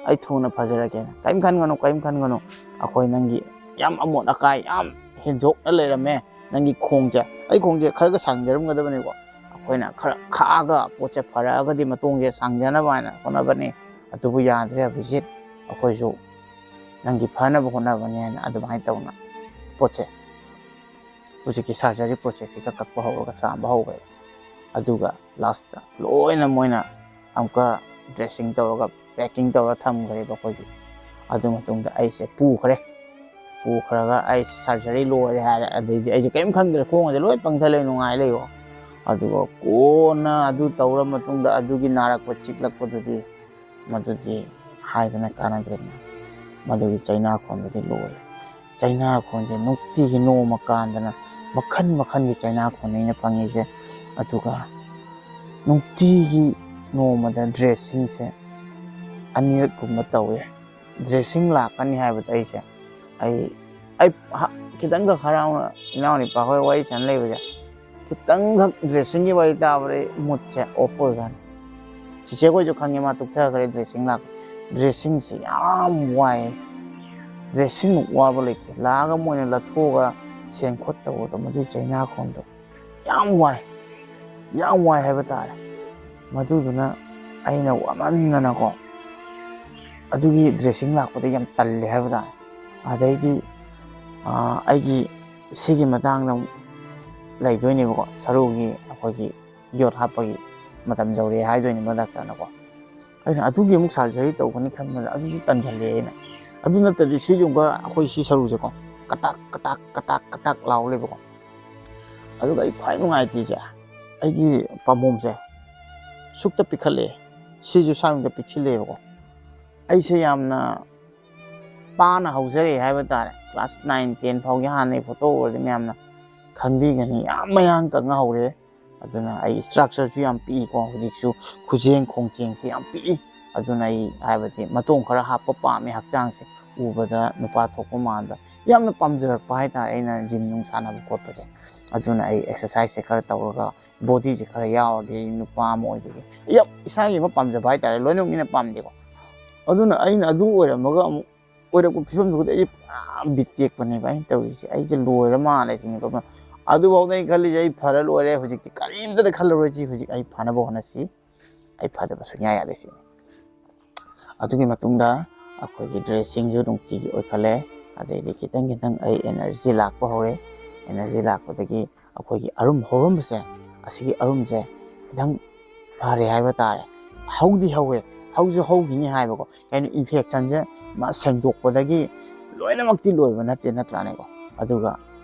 ꯑꯩ ꯊꯨꯅ ꯐꯖꯔꯒꯦꯅ꯫ ꯀꯔꯤꯝ ꯈꯟꯒꯅꯨ, ꯀꯔꯤꯝ ꯈꯟꯒꯅꯨ, ꯑꯩꯈꯣꯏ ꯅꯪꯒꯤ ꯌꯥꯝ ꯑꯃꯣꯠ ꯑꯀꯥꯏ ꯌꯥꯝ ꯍꯦꯟꯗꯣꯛꯅ ꯂꯩꯔꯝꯃꯦ, ꯅꯪꯒꯤ ꯈꯣꯡꯁꯦ, ꯑꯩ ꯈꯣꯡꯁꯦ ꯈꯔꯒ ꯁꯥꯡꯖꯔꯝꯒꯗꯕꯅꯤꯀꯣ, ꯑꯩꯈꯣꯏꯅ ꯈꯔ ꯈꯥꯛꯑꯒ ꯄꯣꯠꯁꯦ ꯐꯔꯛꯑꯒꯗꯤ ꯃꯇꯣꯡꯁꯦ ꯁꯥꯡꯖꯅꯕ ꯍꯥꯏꯅ ꯍꯣꯠꯅꯕꯅꯤ, ꯑꯗꯨꯕꯨ ꯌꯥꯗ꯭ꯔꯦ ꯑꯕꯤꯖꯤꯠ, ꯑꯩꯈꯣꯏꯁꯨ ꯅꯪꯒꯤ ꯐꯅꯕ ꯍꯣꯠꯅꯕꯅꯤ" ꯍꯥꯏꯅ ꯑꯗꯨꯃꯥꯏꯅ ꯇꯧꯅ ꯄꯣꯠꯁꯦ ꯍꯧꯖꯤꯛꯀꯤ ꯁꯔꯖꯔꯤ ꯄ꯭ꯔꯣꯁꯦꯁꯁꯤꯒ ꯀꯛꯄ ꯍꯧꯔꯒ ꯆꯥꯝꯕ ꯍꯧꯈ꯭ꯔꯦ꯫ ꯑꯗꯨꯒ ꯂꯥꯁꯇ ꯂꯣꯏꯅ ꯃꯣꯏꯅ ꯑꯃꯨꯛꯀ ꯗ꯭ꯔꯦꯁꯤꯡ ꯇꯧꯔꯒ ꯄꯦꯛꯀꯤꯡ ꯇꯧꯔꯒ ꯊꯝꯈ꯭ꯔꯦꯕ ꯑꯩꯈꯣꯏꯒꯤ꯫ ꯑꯗꯨ ꯃꯇꯨꯡꯗ ꯑꯩꯁꯦ ꯄꯨꯈ꯭ꯔꯦ꯫ ꯄꯨꯈ꯭ꯔꯒ ꯑꯩ ꯁꯔꯖꯔꯤ ꯂꯣꯏꯔꯦ ꯍꯥꯏꯔꯦ꯫ ꯑꯗꯩꯗꯤ ꯑꯩꯁꯦ ꯀꯔꯤꯝ ꯈꯟꯗ꯭ꯔꯦ, ꯈꯣꯡ ꯑꯁꯦ ꯂꯣꯏ ꯄꯪꯊ ꯂꯩ, ꯅꯨꯡꯉꯥꯏ ꯂꯩꯌꯣ꯫ ꯑꯗꯨꯒ ꯀꯣꯟꯅ ꯑꯗꯨ ꯇꯧꯔ ꯃꯇꯨꯡꯗ ꯑꯗꯨꯒꯤ ꯅꯥꯔꯛꯄ ꯆꯤꯛꯂꯛꯄꯗꯨꯗꯤ, ꯃꯗꯨꯗꯤ ꯍꯥꯏꯗꯅ ꯀꯥꯟꯅꯗ꯭ꯔꯦꯗꯅ꯫ ꯃꯗꯨꯒꯤ ꯆꯩꯅꯥꯈꯣꯟꯗꯨꯗꯤ ꯂꯣꯏꯔꯦ꯫ ꯆꯩꯅꯥꯈꯣꯟꯁꯦ ꯅꯨꯡꯇꯤꯒꯤ ꯅꯣꯡꯃ ꯀꯥꯟꯗꯅ ꯃꯈꯜ ꯃꯈꯜꯒꯤ ꯆꯩꯅꯥꯈꯣꯟꯅꯦ ꯑꯩꯅ ꯐꯪꯉꯤꯁꯦ꯫ ꯑꯗꯨꯒ ꯅꯨꯡꯇꯤꯒꯤ ꯅꯣꯡꯃꯗ ꯗ꯭ꯔꯦꯁꯤꯡꯁꯦ ꯑꯅꯤꯔꯛꯀꯨꯝꯕ ꯇꯧꯋꯦ꯫ ꯗ꯭ꯔꯦꯁꯤꯡ ꯂꯥꯛꯀꯅꯤ ꯍꯥꯏꯕꯗ ꯑꯩꯁꯦ, ꯑꯩ ꯑꯩ ꯍ- ꯈꯤꯇꯪꯈꯛ ꯍꯔꯥꯎꯅ ꯏꯅꯥꯎꯅꯨꯄꯥ ꯍꯣꯏ ꯋꯥꯔꯤ ꯁꯥꯟꯅ ꯂꯩꯕꯁꯦ, ꯈꯤꯇꯪꯈꯛ ꯗ꯭ꯔꯦꯁꯤꯡꯒꯤ ꯋꯥꯔꯤ ꯇꯥꯕꯗ ꯑꯩ ꯃꯨꯠꯁꯦ ꯑꯣꯐ ꯑꯣꯏꯈ꯭ꯔꯅꯤ꯫ ꯆꯤꯆꯦ ꯈꯣꯏꯁꯨ ꯈꯪꯉꯦ, ꯃꯥ ꯇꯨꯞꯊꯈ꯭ꯔꯦ ꯗ꯭ꯔꯦꯁꯤꯡ ꯂꯥꯛꯄ꯫ ꯗ꯭ꯔꯦꯁꯤꯡꯁꯦ ꯌꯥꯝ ꯋꯥꯏ꯫ ꯗ꯭ꯔꯦꯁꯤꯡꯃꯨꯛ ꯋꯥꯕ ꯂꯩꯇꯦ꯫ ꯂꯥꯛꯑꯒ ꯃꯣꯏꯅ ꯂꯧꯊꯣꯛꯑꯒ ꯁꯦꯡ ꯈꯣꯠ ꯇꯧꯕꯗꯣ, ꯃꯗꯨꯒꯤ ꯆꯩꯅꯥꯈꯣꯟꯗꯣ ꯌꯥꯝ ꯋꯥꯏ꯫ ꯌꯥꯝ ꯋꯥꯏ ꯍꯥꯏꯕ ꯇꯥꯔꯦ꯫ ꯃꯗꯨꯗꯨꯅ ꯑꯩꯅ ꯋꯥꯃꯟꯗꯅꯀꯣ, ꯑꯗꯨꯒꯤ ꯗ꯭ꯔꯦꯁꯤꯡ ꯂꯥꯛꯄꯗ ꯌꯥꯝ ꯇꯜꯂꯦ ꯍꯥꯏꯕ ꯇꯥꯔꯦ꯫ ꯑꯗꯩꯗꯤ ꯑꯥ, ꯑꯩꯒꯤ ꯁꯤꯒꯤ ꯃꯇꯥꯡꯗ ꯑꯃꯨꯛ ꯂꯩꯗꯣꯏꯅꯦꯕꯀꯣ, ꯁꯔꯨꯒꯤ ꯑꯩꯈꯣꯏꯒꯤ ꯌꯣꯠ ꯍꯥꯞꯄꯒꯤ ꯃꯇꯝ ꯌꯧꯔꯛꯑꯦ ꯍꯥꯏꯗꯣꯏꯅꯦꯕ ꯗꯥꯛꯇꯔꯅꯀꯣ꯫ ꯑꯩꯅ ꯑꯗꯨꯒꯤ ꯑꯃꯨꯛ ꯁꯔꯖꯔꯤ ꯇꯧꯒꯅꯤ ꯈꯟꯕꯗ ꯑꯗꯨꯁꯨ ꯇꯟꯁꯤꯜꯂꯛꯑꯦ ꯑꯩꯅ꯫ ꯑꯗꯨ ꯅꯠꯇ꯭ꯔꯗꯤ ꯁꯤꯒꯨꯝꯕ ꯑꯩꯈꯣꯏ ꯁꯤ ꯁꯔꯨꯁꯦꯀꯣ, ꯀꯇꯥꯛ ꯀꯇꯥꯛ ꯀꯇꯥꯛ ꯀꯇꯥꯛ ꯂꯥꯎ ꯂꯩꯕꯀꯣ꯫ ꯑꯗꯨꯒ ꯑꯩ ꯈ꯭ꯋꯥꯏ ꯅꯨꯡꯉꯥꯏꯇ꯭ꯔꯤꯁꯦ, ꯑꯩꯒꯤ ꯄꯥꯝꯕꯣꯝꯁꯦ ꯁꯨꯛꯇ ꯄꯤꯛꯈꯠꯂꯛꯑꯦ, ꯁꯤꯁꯨ ꯁ꯭ꯋꯥꯏꯃꯨꯛꯇ ꯄꯤꯛꯁꯤꯜꯂꯛꯑꯦꯕꯀꯣ꯫ ꯑꯩꯁꯦ ꯌꯥꯝꯅ ꯄꯥꯅ ꯍꯧꯖꯔꯛꯑꯦ ꯍꯥꯏꯕ ꯇꯥꯔꯦ꯫ ꯀ꯭ꯂꯥꯁ ꯅꯥꯏꯟ ꯇꯦꯟ ꯐꯥꯎꯒꯤ ꯍꯥꯟꯅꯒꯤ ꯐꯣꯇꯣ ꯑꯣꯏꯔꯗꯤ ꯃꯌꯥꯝꯅ ꯈꯪꯕꯤꯒꯅꯤ꯫ ꯌꯥꯝ ꯃꯌꯥꯡ ꯀꯪꯉ ꯍꯧꯔꯛꯑꯦ꯫ ꯑꯗꯨꯅ ꯑꯩ ꯁ꯭ꯇ꯭ꯔꯛꯆꯔꯁꯨ ꯌꯥꯝ ꯄꯤꯛꯏꯀꯣ, ꯍꯧꯖꯤꯛꯁꯨ ꯈꯨꯖꯦꯡ ꯈꯣꯡꯖꯦꯡꯁꯤ ꯌꯥꯝ ꯄꯤꯛꯏ꯫ ꯑꯗꯨꯅ ꯑꯩ, ꯍꯥꯏꯕꯗꯤ, ꯃꯇꯣꯡ ꯈꯔ ꯍꯥꯞꯄ ꯄꯥꯝꯃꯤ, ꯍꯛꯆꯥꯡꯁꯦ ꯎꯕꯗ ꯅꯨꯄꯥ ꯊꯣꯛꯄ ꯃꯥꯟꯕ, ꯌꯥꯝꯅ ꯄꯥꯝꯖꯔꯛꯄ ꯍꯥꯏꯇꯥꯔꯦ ꯑꯩꯅ ꯖꯤꯝ ꯅꯨꯡ ꯁꯥꯟꯅꯕ ꯈꯣꯠꯄꯁꯦ꯫ ꯑꯗꯨꯅ ꯑꯩ ꯑꯦꯛꯁꯔꯁꯥꯏꯁꯁꯦ ꯈꯔ ꯇꯧꯔꯒ, ꯕꯣꯗꯤꯁꯦ ꯈꯔ ꯌꯥꯎꯔꯗꯤ ꯑꯩ ꯅꯨꯄꯥ ꯑꯃ ꯑꯣꯏꯕꯒꯤ, ꯌꯥꯝ ꯏꯁꯥꯒꯤ ꯑꯃ ꯄꯥꯝꯖꯕ ꯍꯥꯏꯇꯥꯔꯦ, ꯂꯣꯏꯅꯃꯛ ꯃꯤꯅ ꯄꯥꯝꯗꯦꯀꯣ꯫ ꯑꯗꯨꯅ ꯑꯩꯅ ꯑꯗꯨ ꯑꯣꯏꯔꯝꯃꯒ ꯑꯃꯨꯛ ꯑꯣꯏꯔꯛꯄ ꯐꯤꯕꯝꯗꯨꯗ ꯑꯩ ꯄꯨꯔꯥ ꯕꯤꯠ ꯇꯦꯛꯄꯅꯦꯕ ꯑꯩꯅ ꯇꯧꯔꯤꯁꯦ꯫ ꯑꯩꯁꯦ ꯂꯣꯏꯔ ꯃꯥꯜꯂꯦ ꯁꯤꯅꯦꯕ꯫ ꯑꯗꯨꯐꯥꯎꯗ ꯑꯩꯅ ꯈꯜꯂꯤꯁꯦ, "ꯑꯩ ꯐꯔ ꯂꯣꯏꯔꯦ, ꯍꯧꯖꯤꯛꯇꯤ ꯀꯔꯤꯝꯇꯗ ꯈꯜꯂꯔꯣꯏꯁꯤ, ꯍꯧꯖꯤꯛ ꯑꯩ ꯐꯅꯕ ꯍꯣꯠꯅꯁꯤ, ꯑꯩ ꯐꯗꯕ ꯁꯨꯡꯌꯥ ꯌꯥꯗꯦ" ꯁꯤꯅꯤ꯫ ꯑꯗꯨꯒꯤ ꯃꯇꯨꯡꯗ ꯑꯩꯈꯣꯏꯒꯤ ꯗ꯭ꯔꯦꯁꯤꯡꯁꯨ ꯅꯨꯡꯇꯤꯒꯤ ꯑꯣꯏꯈꯠꯂꯦ, ꯑꯗꯩꯗꯤ ꯈꯤꯇꯪ ꯈꯤꯇꯪ ꯑꯩ ꯑꯦꯅꯔꯖꯤ ꯂꯥꯛꯄ ꯍꯧꯔꯦ꯫ ꯑꯦꯅꯔꯖꯤ ꯂꯥꯛꯄꯗꯒꯤ ꯑꯩꯈꯣꯏꯒꯤ ꯑꯔꯨꯝ ꯍꯧꯔꯝꯕꯁꯦ, ꯑꯁꯤꯒꯤ ꯑꯔꯨꯝꯁꯦ ꯈꯤꯇꯪ ꯐꯔꯦ ꯍꯥꯏꯕ ꯇꯥꯔꯦ꯫ ꯍꯧꯗꯤ ꯍꯧꯋꯦ, ꯍꯧꯁꯨ ꯍꯧꯈꯤꯅꯤ ꯍꯥꯏꯕꯀꯣ꯫ ꯀꯩꯅꯣ, ꯏꯟꯐꯦꯛꯁꯟꯁꯦ ꯃꯥ ꯁꯦꯡꯗꯣꯛꯄꯗꯒꯤ ꯂꯣꯏꯅꯃꯛꯇꯤ ꯂꯣꯏꯕ ꯅꯠꯇꯦ, ꯅꯠꯇ꯭ꯔꯥꯅꯦꯀꯣ? ꯑꯗꯨꯒ,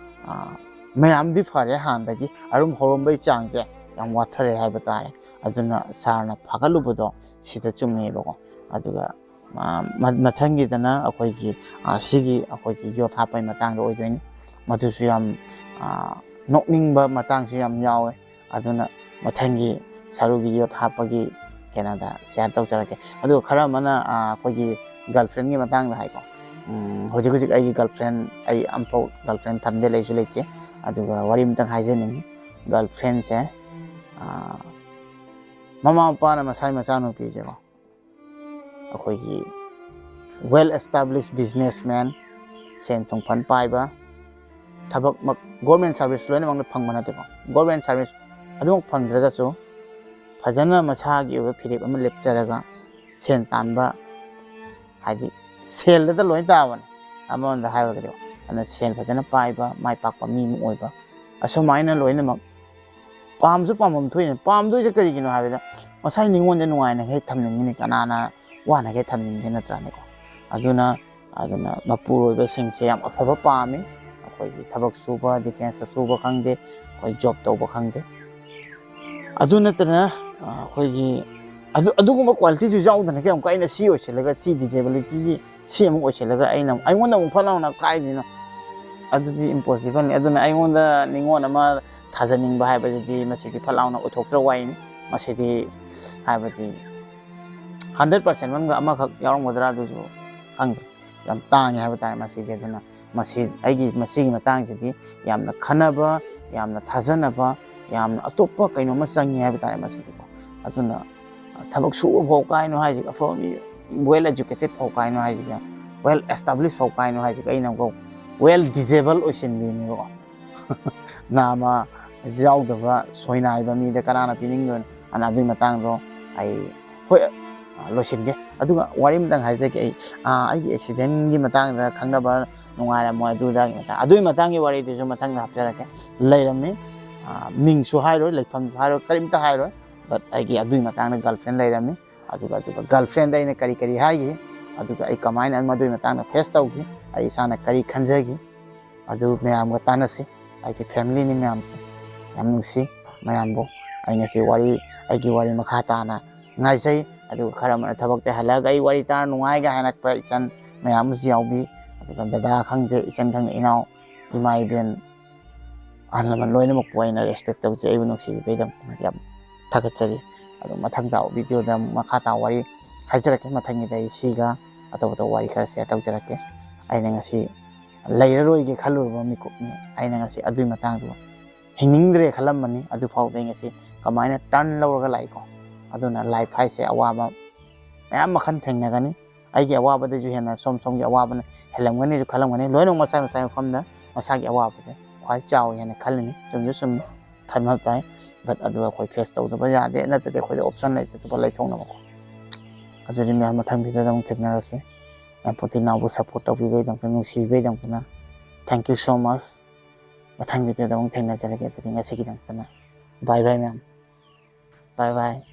ꯑꯥ, ꯃꯌꯥꯝꯗꯤ ꯐꯔꯦ ꯍꯥꯟꯅꯗꯒꯤ, ꯑꯔꯨꯝ ꯍꯧꯔꯝꯕꯩ ꯆꯥꯡꯁꯦ ꯌꯥꯝ ꯋꯥꯊꯔꯦ ꯍꯥꯏꯕ ꯇꯥꯔꯦ꯫ ꯑꯗꯨꯅ ꯁꯥꯔꯅ ꯐꯒꯠꯂꯨꯕꯗꯣ ꯁꯤꯗ ꯆꯨꯝꯃꯦꯕꯀꯣ꯫ ꯑꯗꯨꯒ, ꯑꯥ, ꯃ-, ꯃꯊꯪꯒꯤꯗꯅ ꯑꯩꯈꯣꯏꯒꯤ, ꯑꯥ, ꯁꯤꯒꯤ ꯑꯩꯈꯣꯏꯒꯤ ꯌꯣꯠ ꯍꯥꯞꯄꯩ ꯃꯇꯥꯡꯗ ꯑꯣꯏꯗꯣꯏꯅꯤ꯫ ꯃꯗꯨꯁꯨ ꯌꯥꯝ, ꯑꯥ, ꯅꯣꯛꯅꯤꯡꯕ ꯃꯇꯥꯡꯁꯨ ꯌꯥꯝ ꯌꯥꯎꯋꯦ꯫ ꯑꯗꯨꯅ ꯃꯊꯪꯒꯤ ꯁꯔꯨꯒꯤ ꯌꯣꯠ ꯍꯥꯞꯄꯒꯤ ꯀꯩꯅꯣꯗ ꯁꯤꯌꯥꯔ ꯇꯧꯖꯔꯛꯀꯦ꯫ ꯑꯗꯨꯒ ꯈꯔ ꯑꯃꯅ, ꯑꯥ, ꯑꯩꯈꯣꯏꯒꯤ ꯒꯔꯜꯐ꯭ꯔꯦꯟꯒꯤ ꯃꯇꯥꯡꯗ ꯍꯥꯏꯀꯣ꯫ ꯎꯝ, ꯍꯧꯖꯤꯛ ꯍꯧꯖꯤꯛ ꯑꯩꯒꯤ ꯒꯔꯜꯐ꯭ꯔꯦꯟ, ꯑꯩ ꯑꯝꯐꯥꯎ ꯒꯔꯜꯐ꯭ꯔꯦꯟ ꯊꯝꯗꯦ, ꯂꯩꯁꯨ ꯂꯩꯇꯦ꯫ ꯑꯗꯨꯒ ꯋꯥꯔꯤ ꯑꯃꯇꯪ ꯍꯥꯏꯖꯅꯤꯡꯉꯤ꯫ ꯒꯔꯜꯐ꯭ꯔꯦꯟꯁꯦ, ꯑꯥ, ꯃꯃꯥ ꯃꯄꯥꯅ ꯃꯁꯥꯏ ꯃꯆꯥꯅꯨꯄꯤꯁꯦꯀꯣ, ꯑꯩꯈꯣꯏꯒꯤ well established businessman, ꯁꯦꯟ ꯊꯨꯝ ꯐꯟ ꯄꯥꯏꯕ, ꯊꯕꯛꯃꯛ ꯒꯣꯔꯃꯦꯟ ꯁꯥꯔꯚꯤꯁ ꯂꯣꯏꯅꯃꯛꯅ ꯐꯪꯕ ꯅꯠꯇꯦꯀꯣ꯫ ꯒꯣꯔꯃꯦꯟ ꯁꯥꯔꯚꯤꯁ ꯑꯗꯨꯃꯛ ꯐꯪꯗ꯭ꯔꯒꯁꯨ ꯐꯖꯅ ꯃꯁꯥꯒꯤ ꯑꯣꯏꯕ ꯐꯤꯔꯦꯞ ꯑꯃ ꯂꯦꯞꯆꯔꯒ ꯁꯦꯟ ꯇꯥꯟꯕ, ꯍꯥꯏꯗꯤ ꯁꯦꯜꯗꯇ ꯂꯣꯏ ꯇꯥꯕꯅꯦ ꯑꯃꯔꯣꯝꯗ ꯍꯥꯏꯔꯒꯗꯤ꯫ ꯑꯗꯨꯅ ꯁꯦꯜ ꯐꯖꯅ ꯄꯥꯏꯕ, ꯃꯥꯏ ꯄꯥꯛꯄ ꯃꯤ ꯑꯃ ꯑꯣꯏꯕ, ꯑꯁꯨꯃꯥꯏꯅ ꯂꯣꯏꯅꯃꯛ ꯄꯥꯝꯁꯨ ꯄꯥꯝꯐꯝ ꯊꯣꯛꯏꯅꯦ꯫ ꯄꯥꯝꯗꯣꯏꯁꯦ ꯀꯔꯤꯒꯤꯅꯣ ꯍꯥꯏꯕꯗ ꯃꯁꯥꯏ ꯅꯤꯉꯣꯟꯗ ꯅꯨꯡꯉꯥꯏꯅ ꯍꯦꯛ ꯊꯝꯅꯤꯡꯉꯤꯅꯦ, ꯀꯅꯥꯅ ꯋꯥꯅ ꯍꯦꯛ ꯊꯝꯅꯤꯡꯒꯦ, ꯅꯠꯇ꯭ꯔꯥꯅꯦꯀꯣ? ꯑꯗꯨꯅ, ꯑꯗꯨꯅ ꯃꯄꯨꯔꯣꯏꯕꯁꯤꯡꯁꯦ ꯌꯥꯝ ꯑꯐꯕ ꯄꯥꯝꯃꯤ꯫ ꯑꯩꯈꯣꯏꯒꯤ ꯊꯕꯛ ꯁꯨꯕ, ꯗꯤꯐꯦꯟꯁꯇ ꯁꯨꯕ ꯈꯪꯗꯦ, ꯑꯩꯈꯣꯏ ꯖꯣꯕ ꯇꯧꯕ ꯈꯪꯗꯦ꯫ ꯑꯗꯨ ꯅꯠꯇꯅ, ꯑ, ꯑꯩꯈꯣꯏꯒꯤ ꯑꯗꯨ, ꯑꯗꯨꯒꯨꯝꯕ ꯀ꯭ꯋꯥꯂꯤꯇꯤꯁꯨ ꯌꯥꯎꯗꯅ ꯀꯌꯥꯝ ꯀꯥꯏꯅ ꯁꯤ ꯑꯣꯏꯁꯤꯜꯂꯒ, ꯁꯤ ꯗꯤꯁꯦꯕꯤꯂꯤꯇꯤꯒꯤ ꯁꯤ ꯑꯃꯨꯛ ꯑꯣꯏꯁꯤꯜꯂꯒ ꯑꯩꯅ ꯑꯃꯨꯛ, ꯑꯩꯉꯣꯟꯗ ꯑꯃꯨꯛ ꯐꯠ ꯂꯥꯎꯅ ꯀꯥꯏꯗꯣꯏꯅꯣ? ꯑꯗꯨꯗꯤ ꯏꯝꯄꯣꯁꯤꯕꯜꯅꯤ꯫ ꯑꯗꯨꯅ ꯑꯩꯉꯣꯟꯗ ꯅꯤꯉꯣꯟ ꯑꯃ ꯊꯥꯖꯅꯤꯡꯕ ꯍꯥꯏꯕꯁꯤꯗꯤ ꯃꯁꯤꯗꯤ ꯐꯠ ꯂꯥꯎꯅ ꯑꯣꯏꯊꯣꯛꯇ꯭ꯔ ꯋꯥꯔꯤꯅꯤ꯫ ꯃꯁꯤꯗꯤ ꯍꯥꯏꯕꯗꯤ ꯍꯟꯗ꯭ꯔꯦꯠ ꯄꯥꯔꯁꯦꯟ ꯃꯅꯨꯡꯗ ꯑꯃꯈꯛ ꯌꯥꯎꯔꯝꯒꯗ꯭ꯔꯥ, ꯑꯗꯨꯁꯨ ꯈꯪꯗꯦ꯫ ꯌꯥꯝ ꯇꯥꯡꯉꯦ ꯍꯥꯏꯕ ꯇꯥꯔꯦ ꯃꯁꯤꯗꯤ꯫ ꯑꯗꯨꯅ ꯃꯁꯤ ꯑꯩꯒꯤ ꯃꯁꯤꯒꯤ ꯃꯇꯥꯡꯁꯤꯗꯤ ꯌꯥꯝꯅ ꯈꯟꯅꯕ, ꯌꯥꯝꯅ ꯊꯥꯖꯅꯕ, ꯌꯥꯝꯅ ꯑꯇꯣꯞꯄ ꯀꯩꯅꯣꯝꯃ ꯆꯪꯉꯤ ꯍꯥꯏꯕ ꯇꯥꯔꯦ ꯃꯁꯤꯗꯤꯀꯣ꯫ ꯑꯗꯨꯅ ꯊꯕꯛ ꯁꯨꯕ ꯐꯥꯎ ꯀꯥꯏꯅꯣ ꯍꯥꯏꯁꯤꯒ, ꯑꯐꯕ ꯃꯤ, ꯋꯦꯜ ꯑꯦꯖꯨꯀꯦꯇꯦꯠ ꯐꯥꯎ ꯀꯥꯏꯅꯣ ꯍꯥꯏꯁꯤꯒ, ꯋꯦꯜ ꯑꯦꯁꯇꯥꯕ꯭ꯂꯤꯁ ꯐꯥꯎ ꯀꯥꯏꯅꯣ ꯍꯥꯏꯁꯤꯒ, ꯑꯩꯅ ꯑꯃꯨꯛ ꯋꯦꯜ ꯗꯤꯖꯦꯕꯜ ꯑꯣꯏꯁꯤꯟꯕꯤꯅꯦꯕꯀꯣ꯫ ꯅꯥꯃ ꯌꯥꯎꯗꯕ ꯁꯣꯏꯅꯥꯏꯕ ꯃꯤꯗ ꯀꯅꯥꯅ ꯄꯤꯅꯤꯡꯗꯣꯏꯅꯣ? ꯑꯗꯨꯅ ꯑꯗꯨꯒꯤ ꯃꯇꯥꯡꯗꯣ ꯑꯩ, ꯍꯣꯏ, ꯑ, ꯂꯣꯏꯁꯤꯟꯒꯦ꯫ ꯑꯗꯨꯒ ꯋꯥꯔꯤ ꯑꯃꯇꯪ ꯍꯥꯏꯖꯒꯦ ꯑꯩ꯫ ꯑ, ꯑꯩꯒꯤ ꯑꯦꯛꯁꯤꯗꯦꯟꯒꯤ ꯃꯇꯥꯡꯗ ꯈꯪꯅꯕ ꯅꯨꯡꯉꯥꯏꯔꯝꯃꯣꯏ, ꯑꯗꯨꯗꯒꯤ ꯃꯇꯥꯡ, ꯑꯗꯨꯒꯤ ꯃꯇꯥꯡꯒꯤ ꯋꯥꯔꯤꯗꯨꯁꯨ ꯃꯊꯪꯗ ꯍꯥꯞꯆꯔꯛꯀꯦ꯫ ꯂꯩꯔꯝꯃꯤ, ꯑ, ꯃꯤꯡꯁꯨ ꯍꯥꯏꯔꯣꯏ, ꯂꯩꯐꯝꯁꯨ ꯍꯥꯏꯔꯣꯏ, ꯀꯔꯤꯝꯇ ꯍꯥꯏꯔꯣꯏ꯫ But ꯑꯩꯒꯤ ꯑꯗꯨꯒꯤ ꯃꯇꯥꯡꯗ ꯒꯔꯜ ꯐ꯭ꯔꯦꯟ ꯂꯩꯔꯝꯃꯤ꯫ ꯑꯗꯨꯒ, ꯑꯗꯨꯒ ꯒꯔꯜ ꯐ꯭ꯔꯦꯟꯗ ꯑꯩꯅ ꯀꯔꯤ ꯀꯔꯤ ꯍꯥꯏꯈꯤ, ꯑꯗꯨꯒ ꯑꯩ ꯀꯃꯥꯏꯅ ꯃꯗꯨꯒꯤ ꯃꯇꯥꯡꯗ ꯐꯦꯁ ꯇꯧꯈꯤ, ꯑꯩ ꯏꯁꯥꯅ ꯀꯔꯤ ꯈꯟꯖꯈꯤ, ꯑꯗꯨ ꯃꯌꯥꯝꯒ ꯇꯥꯟꯅꯁꯤ꯫ ꯑꯩꯒꯤ ꯐꯦꯃꯤꯂꯤꯅꯤ ꯃꯌꯥꯝꯁꯦ, ꯌꯥꯝ ꯅꯨꯡꯁꯤ ꯃꯌꯥꯝꯕꯨ꯫ ꯑꯩ ꯉꯁꯤ ꯋꯥꯔꯤ, ꯑꯩꯒꯤ ꯋꯥꯔꯤ ꯃꯈꯥ ꯇꯥꯅ ꯉꯥꯏꯖꯩ꯫ ꯑꯗꯨꯒ ꯈꯔ ꯑꯃꯅ ꯊꯕꯛꯇ ꯍꯜꯂꯛꯑꯒ ꯑꯩ ꯋꯥꯔꯤ ꯇꯥꯔ ꯅꯨꯡꯉꯥꯏꯒ ꯍꯥꯏꯔꯛꯄ ꯏꯆꯟ ꯃꯌꯥꯝ ꯑꯃꯁꯨ ꯌꯥꯎꯕꯤ꯫ ꯑꯗꯨꯒ ꯗꯗꯥ ꯈꯪꯗꯦ, ꯏꯆꯟ ꯈꯪꯗꯦ, ꯏꯅꯥꯎ, ꯏꯃꯥ ꯏꯕꯦꯟ, ꯑꯍꯜ ꯂꯃꯟ ꯂꯣꯏꯅꯃꯛꯄꯨ ꯑꯩꯅ ꯔꯦꯁꯄꯦꯛ ꯇꯧꯖꯩ꯫ ꯑꯩꯕꯨ ꯅꯨꯡꯁꯤꯕꯤꯕꯩꯗꯃꯛꯇ ꯌꯥꯝ ꯊꯥꯒꯠꯆꯔꯤ꯫ ꯑꯗꯨ ꯃꯊꯪ ꯇꯥꯕ ꯚꯤꯗꯤꯑꯣꯗ ꯑꯃꯨꯛ ꯃꯈꯥ ꯇꯥꯕ ꯋꯥꯔꯤ ꯍꯥꯏꯖꯔꯛꯀꯦ꯫ ꯃꯊꯪꯒꯤꯗ ꯑꯩ ꯁꯤꯒ ꯑꯇꯣꯞ ꯑꯇꯣꯞꯄ ꯋꯥꯔꯤ ꯈꯔ ꯁꯤꯌꯔ ꯇꯧꯖꯔꯛꯀꯦ꯫ ꯑꯩꯅ ꯉꯁꯤ ꯂꯩꯔꯔꯣꯏꯒꯦ ꯈꯜꯂꯨꯔꯕ ꯃꯤꯀꯨꯞꯅꯤ꯫ ꯑꯩꯅ ꯉꯁꯤ ꯑꯗꯨꯒꯤ ꯃꯇꯥꯡꯗꯣ ꯍꯤꯡꯅꯤꯡꯗ꯭ꯔꯦ ꯈꯜꯂꯝꯕꯅꯤ꯫ ꯑꯗꯨꯐꯥꯎꯗ ꯑꯩ ꯉꯁꯤ ꯀꯃꯥꯏꯅ ꯇꯔꯟ ꯂꯧꯔꯒ ꯂꯥꯛꯏꯀꯣ꯫ ꯑꯗꯨꯅ ꯂꯥꯏꯐ ꯍꯥꯏꯁꯦ ꯑꯋꯥꯕ ꯃꯌꯥꯝ ꯃꯈꯜ ꯊꯦꯡꯅꯒꯅꯤ꯫ ꯑꯩꯒꯤ ꯑꯋꯥꯕꯗꯩꯁꯨ ꯍꯦꯟꯅ ꯁꯣꯝ ꯁꯣꯝꯒꯤ ꯑꯋꯥꯕꯅ ꯍꯦꯜꯂꯝꯒꯅꯤꯁꯨ ꯈꯜꯂꯝꯒꯅꯤ꯫ ꯂꯣꯏꯅꯃꯛ ꯃꯁꯥ ꯃꯁꯥꯒꯤ ꯃꯐꯝꯗ ꯃꯁꯥꯒꯤ ꯑꯋꯥꯕꯁꯦ ꯈ꯭ꯋꯥꯏ ꯆꯥꯎꯋꯤ ꯍꯥꯏꯅ ꯈꯜꯂꯤꯅꯤ꯫ ꯆꯨꯝꯁꯨ ꯆꯨꯝꯃꯤ, ꯈꯟꯕ ꯇꯥꯏ꯫ But ꯑꯗꯨ ꯑꯩꯈꯣꯏ ꯐꯦꯁ ꯇꯧꯗꯕ ꯌꯥꯗꯦ, ꯅꯠꯇ꯭ꯔꯗꯤ ꯑꯩꯈꯣꯏꯗ ꯑꯣꯞꯁꯟ ꯂꯩꯇꯗꯕ ꯂꯩꯊꯣꯛꯅꯕꯀꯣ꯫ ꯑꯗꯨꯗꯤ ꯃꯌꯥꯝ ꯃꯊꯪ ꯚꯤꯗꯤꯑꯣꯗ ꯑꯃꯨꯛ ꯊꯦꯡꯅꯔꯁꯤ꯫ ꯃꯌꯥꯝ ꯄꯣꯇꯤꯅꯥꯎꯕꯨ support ꯇꯧꯕꯤꯕꯩꯗꯃꯛꯇ, ꯅꯨꯡꯁꯤꯕꯤꯕꯩꯗꯃꯛꯇꯅ thank you so much꯫ ꯃꯊꯪ ꯚꯤꯗꯤꯑꯣꯗ ꯑꯃꯨꯛ ꯊꯦꯡꯅꯖꯔꯒꯦ꯫ ꯑꯗꯨꯗꯤ ꯉꯁꯤꯒꯤꯗꯃꯛꯇꯅ bye bye ꯃꯌꯥꯝ, bye bye꯫